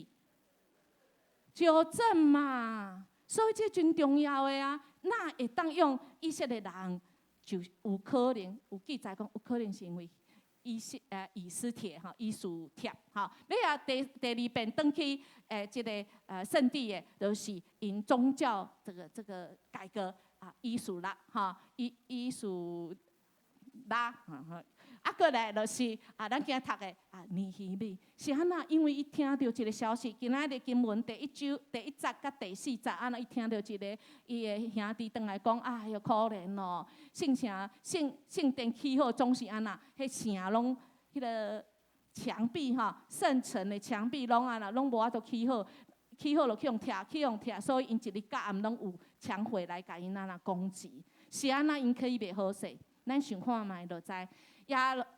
S1: 酒政嘛。所以這真重要的啊！哪會當用以色列人，就有可能有記載講，有可能是因為以斯帖吼，以斯帖吼。尾仔第二遍轉去這個聖地的，就是𪜶宗教這個改革啊，以斯拉吼，以斯拉，啊，閣來就是啊，咱今日讀的啊，尼希米是按怎？因為伊聽著一個消息，今仔日經文第一章第一節佮第四節，按怎伊聽著一個伊的兄弟轉來講，哎喲可憐哦，聖城聖殿起好總是按怎？彼城攏彼個牆壁吼，聖城的牆壁攏按怎？攏無法度起好，起好就去予拆，去予拆，所以𪜶一日到暗攏有搶匪來共𪜶按怎攻擊？是按怎𪜶起袂好勢？咱想看覓就知。耶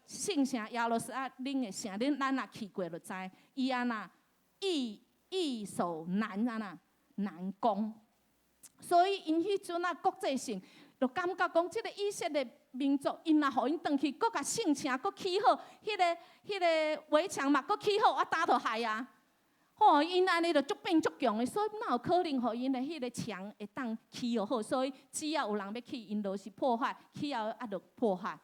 S1: 聖城耶路撒冷的城，恁咱若去過就知，伊按怎易守難按怎難攻，所以𪜶彼陣啊國際性就感覺講，這個以色列民族，𪜶若予𪜶轉去，閣共聖城閣起好，彼個圍牆嘛閣起好，啊焦就害啊！吼，𪜶按呢就足變足強的，所以哪有可能予𪜶的彼個牆會當起好？所以只要有人欲起，𪜶就是破壞，起後啊就破壞。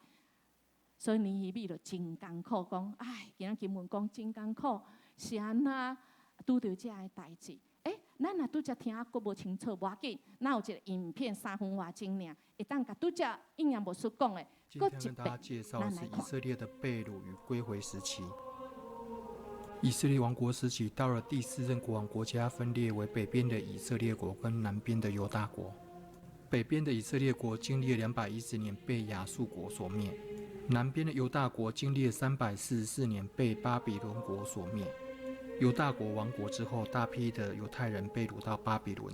S1: 所以尼希米就真艱苦，講唉，今仔經文講真艱苦，是按怎拄著這个代誌？欸，咱若拄才聽閣無清楚，無要緊，咱有一個影片三分外鐘爾，會當共拄才應驗牧師講的，
S6: 今天跟大家介紹是以色列的被擄與歸回時期。以色列王國時期到了第四任國王，國家分裂為北邊的以色列國跟南邊的猶大國。北邊的以色列國經歷了210年被亞述國所滅。南边的犹大国经历了344年被巴比伦国所灭。犹大国亡国之后，大批的犹太人被掳到巴比伦，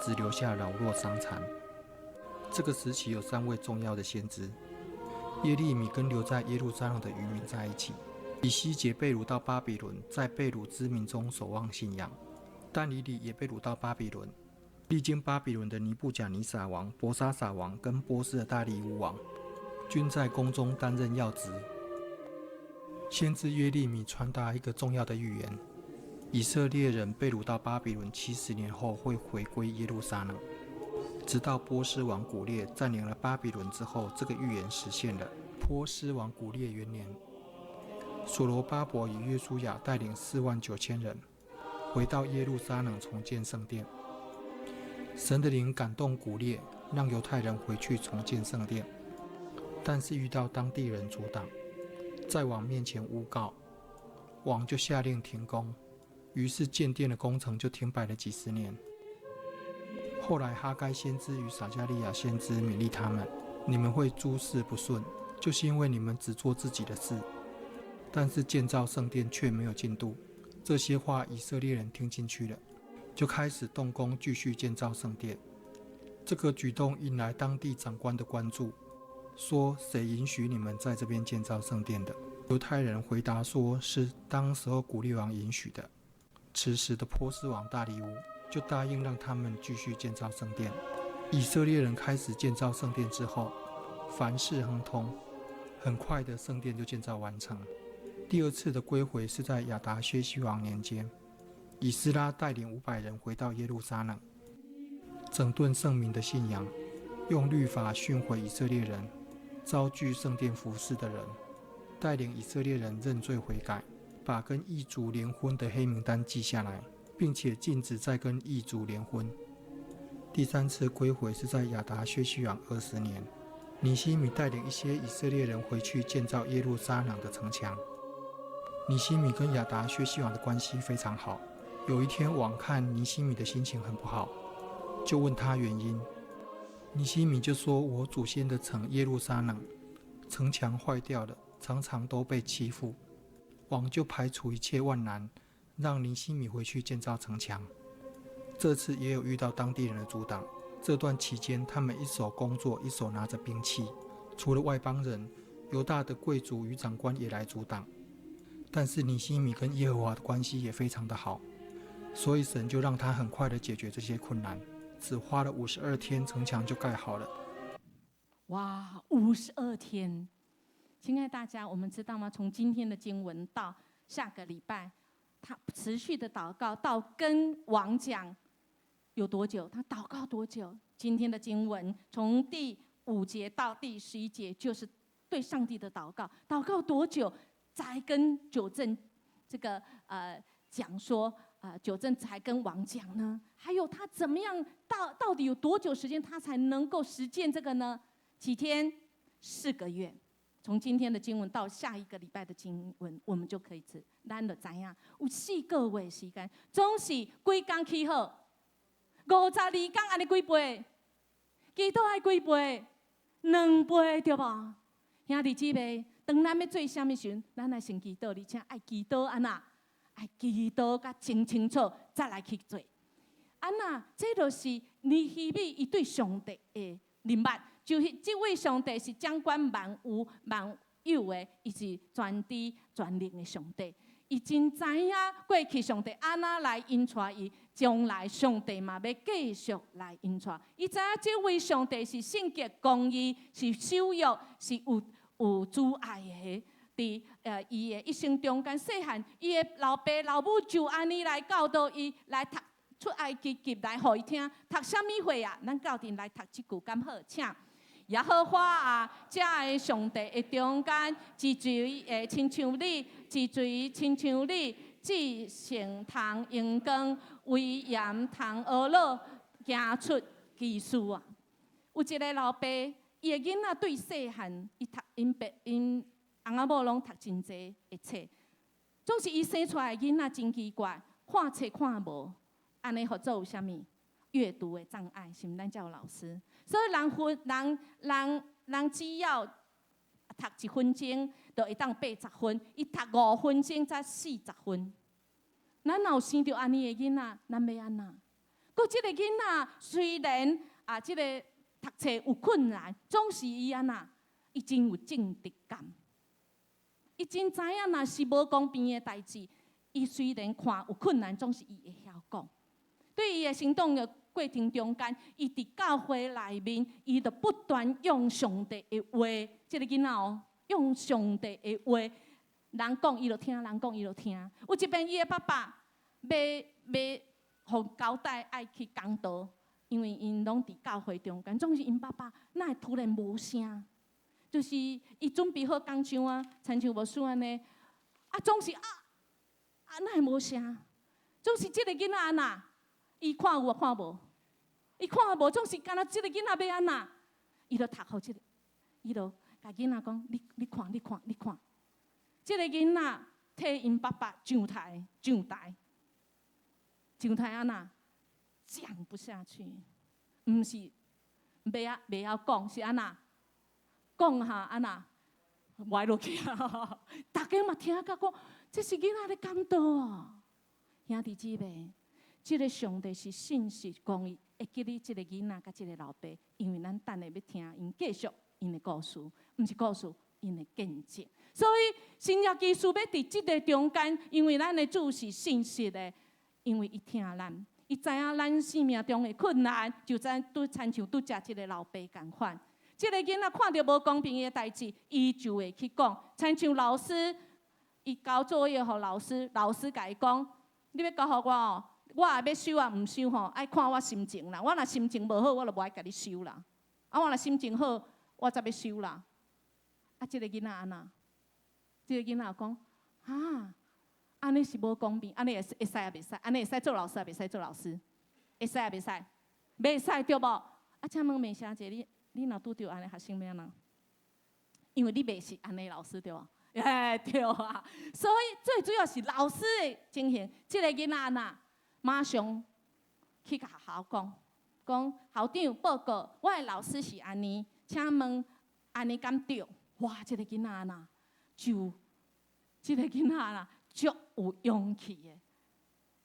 S6: 只留下老弱伤残。这个时期有三位重要的先知：耶利米跟留在耶路撒冷的余民在一起；以西结被掳到巴比伦，在被掳之民中守望信仰；但以理也被掳到巴比伦，历经巴比伦的尼布甲尼撒王、伯沙撒王跟波斯的大利乌王，均在宫中担任要职。先知耶利米传达一个重要的预言：以色列人被掳到巴比伦70年后会回归耶路撒冷。直到波斯王古列占领了巴比伦之后，这个预言实现了。波斯王古列元年，所罗巴伯与约书亚带领4.9万人回到耶路撒冷重建圣殿。神的灵感动古列，让犹太人回去重建圣殿，但是遇到当地人阻挡，在王面前诬告，王就下令停工，于是建殿的工程就停摆了几十年。后来哈该先知与撒迦利亚先知勉励他们：你们会诸事不顺，就是因为你们只做自己的事，但是建造圣殿却没有进度。这些话以色列人听进去了，就开始动工继续建造圣殿。这个举动引来当地长官的关注，说：谁允许你们在这边建造圣殿的？犹太人回答说：是当时候古列王允许的。此时的波斯王大利乌就答应让他们继续建造圣殿。以色列人开始建造圣殿之后，凡事亨通，很快的圣殿就建造完成。第二次的归回是在亚达薛西王年间，以斯拉带领500人回到耶路撒冷，整顿圣民的信仰，用律法训诲以色列人，招聚圣殿服侍的人，带领以色列人认罪悔改，把跟异族联婚的黑名单记下来，并且禁止再跟异族联婚。第三次归回是在亚达薛西王20年，尼希米带领一些以色列人回去建造耶路撒冷的城墙。尼希米跟亚达薛西王的关系非常好。有一天，王看尼希米的心情很不好，就问他原因。尼希米就说：“我祖先的城耶路撒冷城墙坏掉了，常常都被欺负。”王就排除一切万难，让尼希米回去建造城墙。这次也有遇到当地人的阻挡。这段期间，他们一手工作，一手拿着兵器。除了外邦人，犹大的贵族与长官也来阻挡。但是尼希米跟耶和华的关系也非常的好，所以神就让他很快的解决这些困难，只花了52天，城墙就盖好了。
S1: 哇，五十二天！亲爱大家，我们知道吗？从今天的经文到下个礼拜，他持续的祷告到跟王讲有多久？他祷告多久？今天的经文从第5节到第11节，就是对上帝的祷告。祷告多久？才跟酒政这个讲说啊，酒政才跟王讲呢？还有他怎么样？到底有多久时间他才能够实践这个呢？几天？4个月。从今天的经文到下一个礼拜的经文，我们就可以知，咱就知影有四个月时间，总是几工起好？52天按呢几倍？祈祷爱几倍？两倍对无？兄弟姊妹，当咱欲做啥物时，咱来先祈祷，而且爱祈祷按怎？爱祈祷甲真清楚，才来去做。按怎？这就是尼希米伊对上帝的认捌。就是這位上帝是掌管萬有萬有的，伊是全知全能的上帝。伊真知影過去上帝按怎來引帶伊，將來上帝嘛欲繼續來引帶。伊知影這位上帝是聖潔公義，是守約，是有慈愛的。佇伊的一生中間，細漢伊的老爸老母就按呢來教導伊來讀出埃及記來予伊聽，讀啥物話啊？咱鬥陣來讀這句敢好？請。耶和華啊，這个上帝的中間，是誰會親像你，是誰親像你，至聖通榮光，威嚴通呵咾，行出奇事啊！有一个老爸，伊的囡仔對細漢，伊讀𪜶爸𪜶翁仔某攏讀真濟的冊，總是伊生出來的囡仔真奇怪，看冊看無，按呢號做有啥物？閱讀的障礙，是毋？咱才有老師。所以人分人人人只要讀一分鐘就會當80分，伊讀5分鐘才40分。咱若有生著按呢的囡仔，咱欲按怎？閣這個囡仔雖然啊，這個讀冊有困難，總是伊按怎？伊真有正直感，伊真知影若是無公平的代誌，伊雖然看有困難，總是伊會曉講。對伊的成長的過程中間，伊佇教會內面，伊就不斷用上帝的話，這個囡仔哦，用上帝的話，人講伊就聽，人講伊就聽。有一遍伊的爸爸欲欲予交代愛去講道，因為𪜶攏佇教會中間，總是𪜶爸爸哪會突然無聲？就是伊準備好講章啊，親像牧師按呢，啊總是啊啊哪會無聲？總是這個囡仔按怎？伊看有啊看無？伊看無，總是敢若這個囡仔欲按怎？伊就讀予這個，伊就共囡仔講：你你看，你看，你看，這個囡仔替𪜶爸爸上台上台上台按怎？講不下去，毋是袂曉袂曉講，是按怎？講哈按怎？歪落去啊！大家嘛聽甲講，這是囡仔咧講道哦，兄弟姊妹。這個上帝是信實公義，會記得這個囡仔佮這個老爸，因為咱等下欲聽𪜶繼續𪜶的故事，毋是故事，𪜶的見證。所以神蹟奇事欲佇這個中間，因為咱的主是信實的，因為伊疼咱，伊知影咱生命中的困難，就怎拄親像拄才這個老爸仝款。這個囡仔看著無公平的代誌，伊就會去講。親像老師，伊交作業予老師，老師共伊講：你欲交予我哦。我也欲收抑毋收吼，愛看我心情啦。我若心情無好，我就無愛共你收啦。啊，我若心情好，我才欲收啦。啊，這個囡仔按怎？這個囡仔講：哈，按呢是無公平，按呢會會使抑袂使？按呢會使做老師抑袂使做老師？會使抑袂使？袂使對無？啊，請問美霞姐，你你若拄著按呢學生欲按怎？因為你袂是按呢老師對無？哎，對啊。所以最主要是老師的情形，這個囡仔按怎？馬上去共學校講，講校長報告，我的老師是按呢，請問按呢敢對？哇，這個囡仔呐，就這個囡仔啦，足有勇氣的。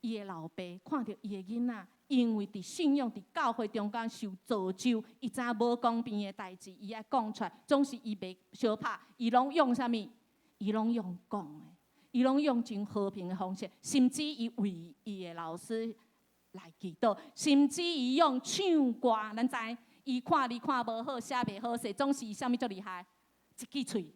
S1: 伊的老爸看著伊的囡仔，因為佇信仰佇教會中間受造就，伊知影無公平的代誌，伊愛講出來，總是伊袂相拍，伊攏用啥物？伊攏用講的。伊攏用真和平的方式，甚至伊為伊的老師來祈禱，甚至伊用唱歌，咱知伊看字看無好，寫袂好勢，總是啥物足厲害，一支喙。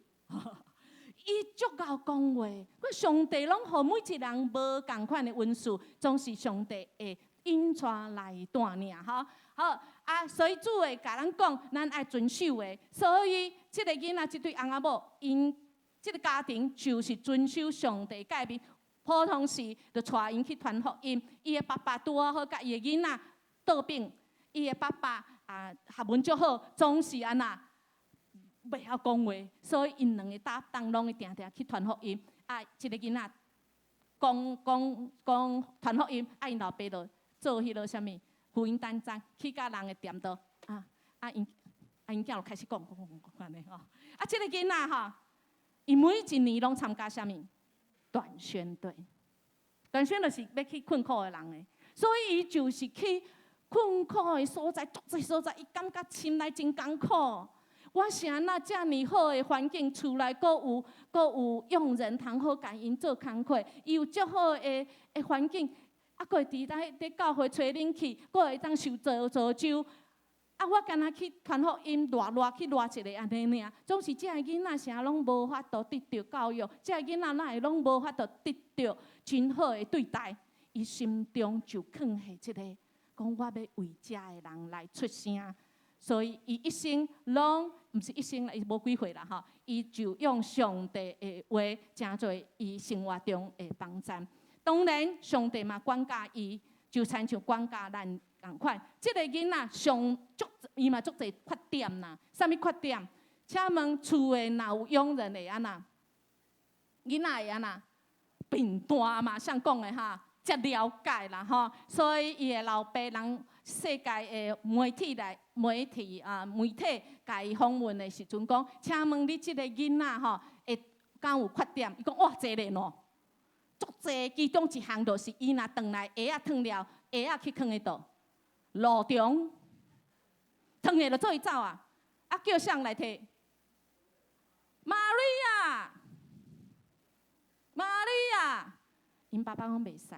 S1: 伊足𠢕講話，我上帝攏予每一個人無仝款的恩賜，總是上帝會引帶來帶領吼。好啊，所以主會共咱講，咱愛遵守的。所以這個囡仔，這對翁仔某，𪜶這個家庭就是遵守上帝誡命，普通時就帶𪜶去傳福音。伊的爸爸拄仔好佮伊的囡仔倒轉，伊的爸爸啊學問足好，總是按怎袂曉講話，所以𪜶兩個搭檔攏會定定去傳福音。啊，這個囡仔講講講傳福音，啊，𪜶老爸就做彼個啥物福音單張，去佮人的店度啊啊，𪜶啊𪜶囝就開始講講講講按呢吼。啊，這個囡仔吼。伊每一年攏參加啥物？短宣隊，短宣就是欲去困苦的人的，所以伊就是去困苦的所在，足濟所在，伊感覺心內真艱苦。我是按怎遮爾好的環境，厝內閣有閣有傭人通好共𪜶做工課，伊有足好的的環境，啊，閣會佇咧佇教會吹冷氣，閣會當受造造就。啊！我干焦去傳福音，熱熱去熱一个按呢爾，總是這个囡仔啥攏無法度得著教育，這個囡仔哪會攏無法度得著真好的對待，伊心中就囥下這個，講我欲為遮的人來出聲，所以伊一生攏毋是一生啦，伊無幾歲啦吼，伊就用上帝的話，成做伊生活中的幫贊。當然，上帝嘛管教伊，就親像管教咱仝款。這個囡仔上足，伊嘛足濟缺點啦。啥物缺點？請問厝的若有傭人會按怎？囡仔會按怎？貧惰嘛，像講的哈，才了解啦吼。所以伊的老爸人世界的媒體來媒體啊媒體共伊訪問的時陣講，請問你這個囡仔吼會敢有缺點？伊講哇，濟咧喏，足濟。其中一項就是伊若轉來鞋仔脫了，鞋仔去囥佇佗？路中，脫下就做伊走啊！啊，叫誰來提？瑪利亞，瑪利亞，𪜶爸爸講袂使，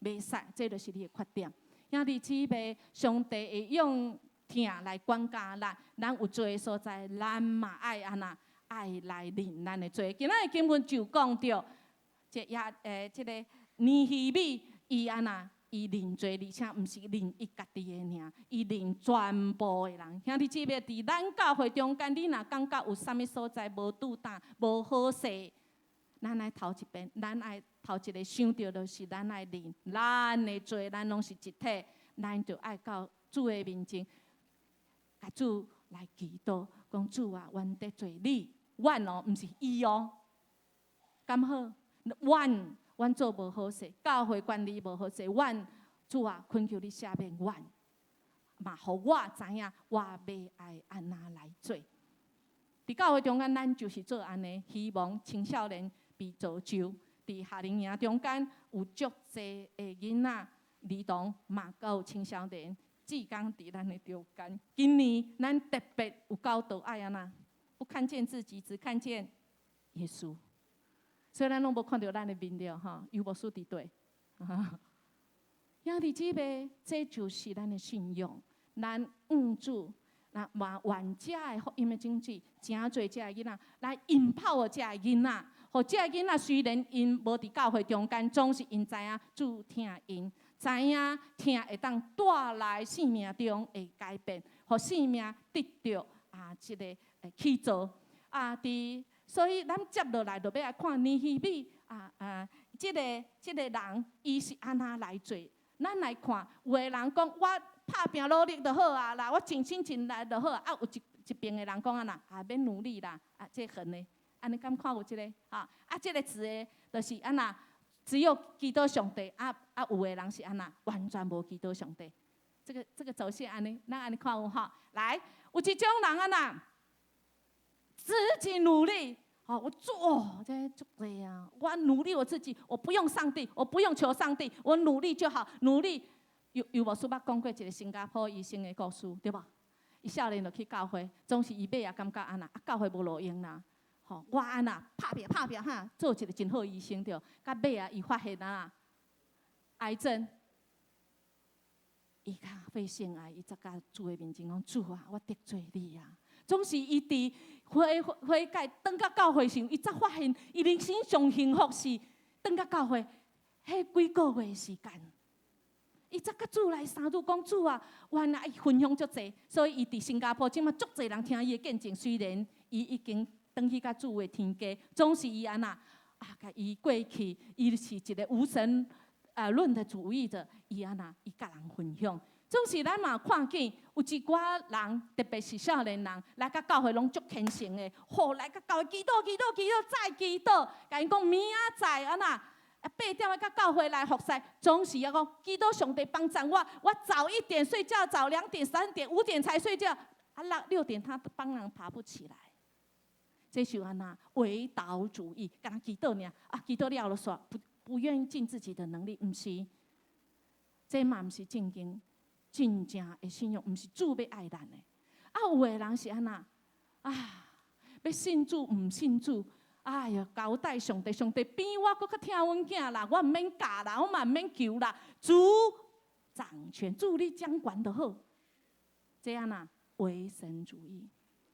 S1: 袂使，這就是你的缺點。兄弟姊妹，上帝會用疼來管教咱，咱有罪的所在，咱嘛愛按怎愛來認咱的罪。今仔日經文就講著，這也這个尼希米伊按怎？伊認罪，而且毋是認伊家己的爾，伊認全部的人。兄弟姊妹，佇咱教會中間，你若感覺有啥物所在無拄當、無好勢，咱愛頭一遍，咱愛頭一个想著，就是咱愛認咱的罪，咱攏是一體，咱就愛到主的面前，共主來祈禱，講主啊，阮得罪你，阮哦，毋是伊哦，敢好？阮。阮做無好勢，教會管理無好勢，阮主啊，懇求你赦免阮，嘛予我知影我欲愛按怎來做。佇教會中間，咱就是做按呢，希望青少年被造就。佇夏令營中間有足濟的囡仔、兒童，嘛閣有青少年，志工佇咱的中間。今年咱特別有教導愛按怎，不看見自己，只看見耶穌。所以咱攏無看著咱的面著吼，有牧師佇底。兄弟姊妹，這就是咱的信仰。咱向主，那嘛願這个福音的種子，誠濟這个囡仔來 empower 這個囡仔，予這个囡仔雖然𪜶無佇教會中間，總是𪜶知影主疼𪜶，知影疼會當帶來生命中的改變，予生命得著啊，這个起造啊，佇。所以，咱接落來就欲來看尼希米啊啊，這个人伊是按怎來做？咱來看，有的人講我拍拚努力就好啊啦，我盡心盡力就好啊。有一一邊的人講按怎啊，免努力啦，啊，這橫的，按呢敢看有這个？啊啊，這个直的，就是按怎，只有祈禱上帝啊啊，有的人是按怎，完全無祈禱上帝。這個軸線按呢，咱按呢看有吼？來，有一種人按怎，自己努力。好，我做這足濟啊！我努力我自己，我不用上帝，我不用求上帝，我努力就好。努力有有牧師捌講過一个新加坡醫生的故事，對無？伊少年就去教會，總是伊尾也感覺按怎，啊教會無路用啦。吼，我按怎拍拚拍拚哈，做一个真好醫生對。到尾啊，伊發現啊，癌症，伊較肺腺癌，伊才共主的面前講：主啊，我得罪你啊！總是伊佇悔悔改，轉到教會時，伊才發現伊人生上幸福是轉到教會，彼幾個月時間，伊才共主來相拄講主啊，原來伊分享足濟，所以伊佇新加坡這馬足濟人聽伊的見證。雖然伊已經轉去佮主的天家，總是伊按怎啊？共伊過去，伊是一個無神啊論的主義者，伊按怎伊共人分享。總是咱嘛看見有一寡人，特別是少年人來到教會攏足虔誠的，吼來到教會祈禱、祈禱、祈禱再祈禱，共𪜶講明仔載按怎啊8點愛到教會來服侍，總是猶講祈禱上帝幫助我，我早一點睡覺，早2點、3點、5點才睡覺，啊6點他幫人爬不起來。這是按怎唯禱主義，干焦祈禱爾，啊祈禱了就煞，不願意盡自己的能力，毋是，這嘛毋是正經。真正的信仰，毋是主欲愛咱的。啊，有的人是按怎？啊，欲信主毋信主，哎呀，交代上帝，上帝比我閣較疼阮囝啦，我毋免教啦，我嘛毋免求啦，主掌權，主你掌管就好。這按怎唯神主義，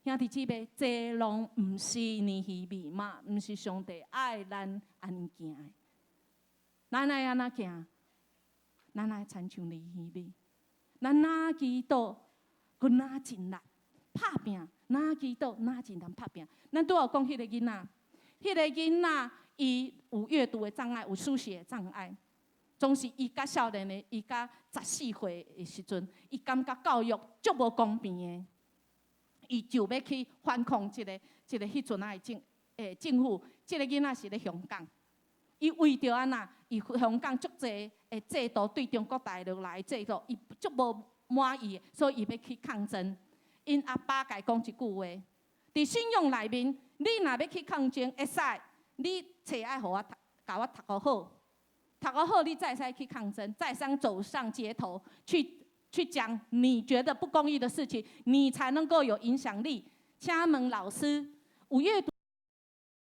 S1: 兄弟姊妹，這攏毋是尼希米嘛，毋是上帝愛咱按呢行的。咱愛按怎行？咱愛親像尼希米。咱若祈禱，閣若盡力拍拚，若祈禱，若盡力拍拚。咱拄仔有講彼个囡仔，彼个囡仔伊有閱讀的障礙，有書寫的障礙。總是伊較少年的，伊較14歲的時陣，伊感覺教育足無公平的，伊就欲去反抗這个彼陣仔的政府。這个囡仔是咧香港，伊為著按怎？伊香港足濟的制度對中國大陸來的制度，伊足無滿意，所以伊欲去抗爭。𪜶阿爸共伊講一句話：佇信仰內面，你若欲去抗爭，會使，你冊愛予我讀，共我讀予好，讀予好，你才會使去抗爭，才會使走上街頭去講你覺得不公義的事情，你才能夠有影響力。請問老師，有閱讀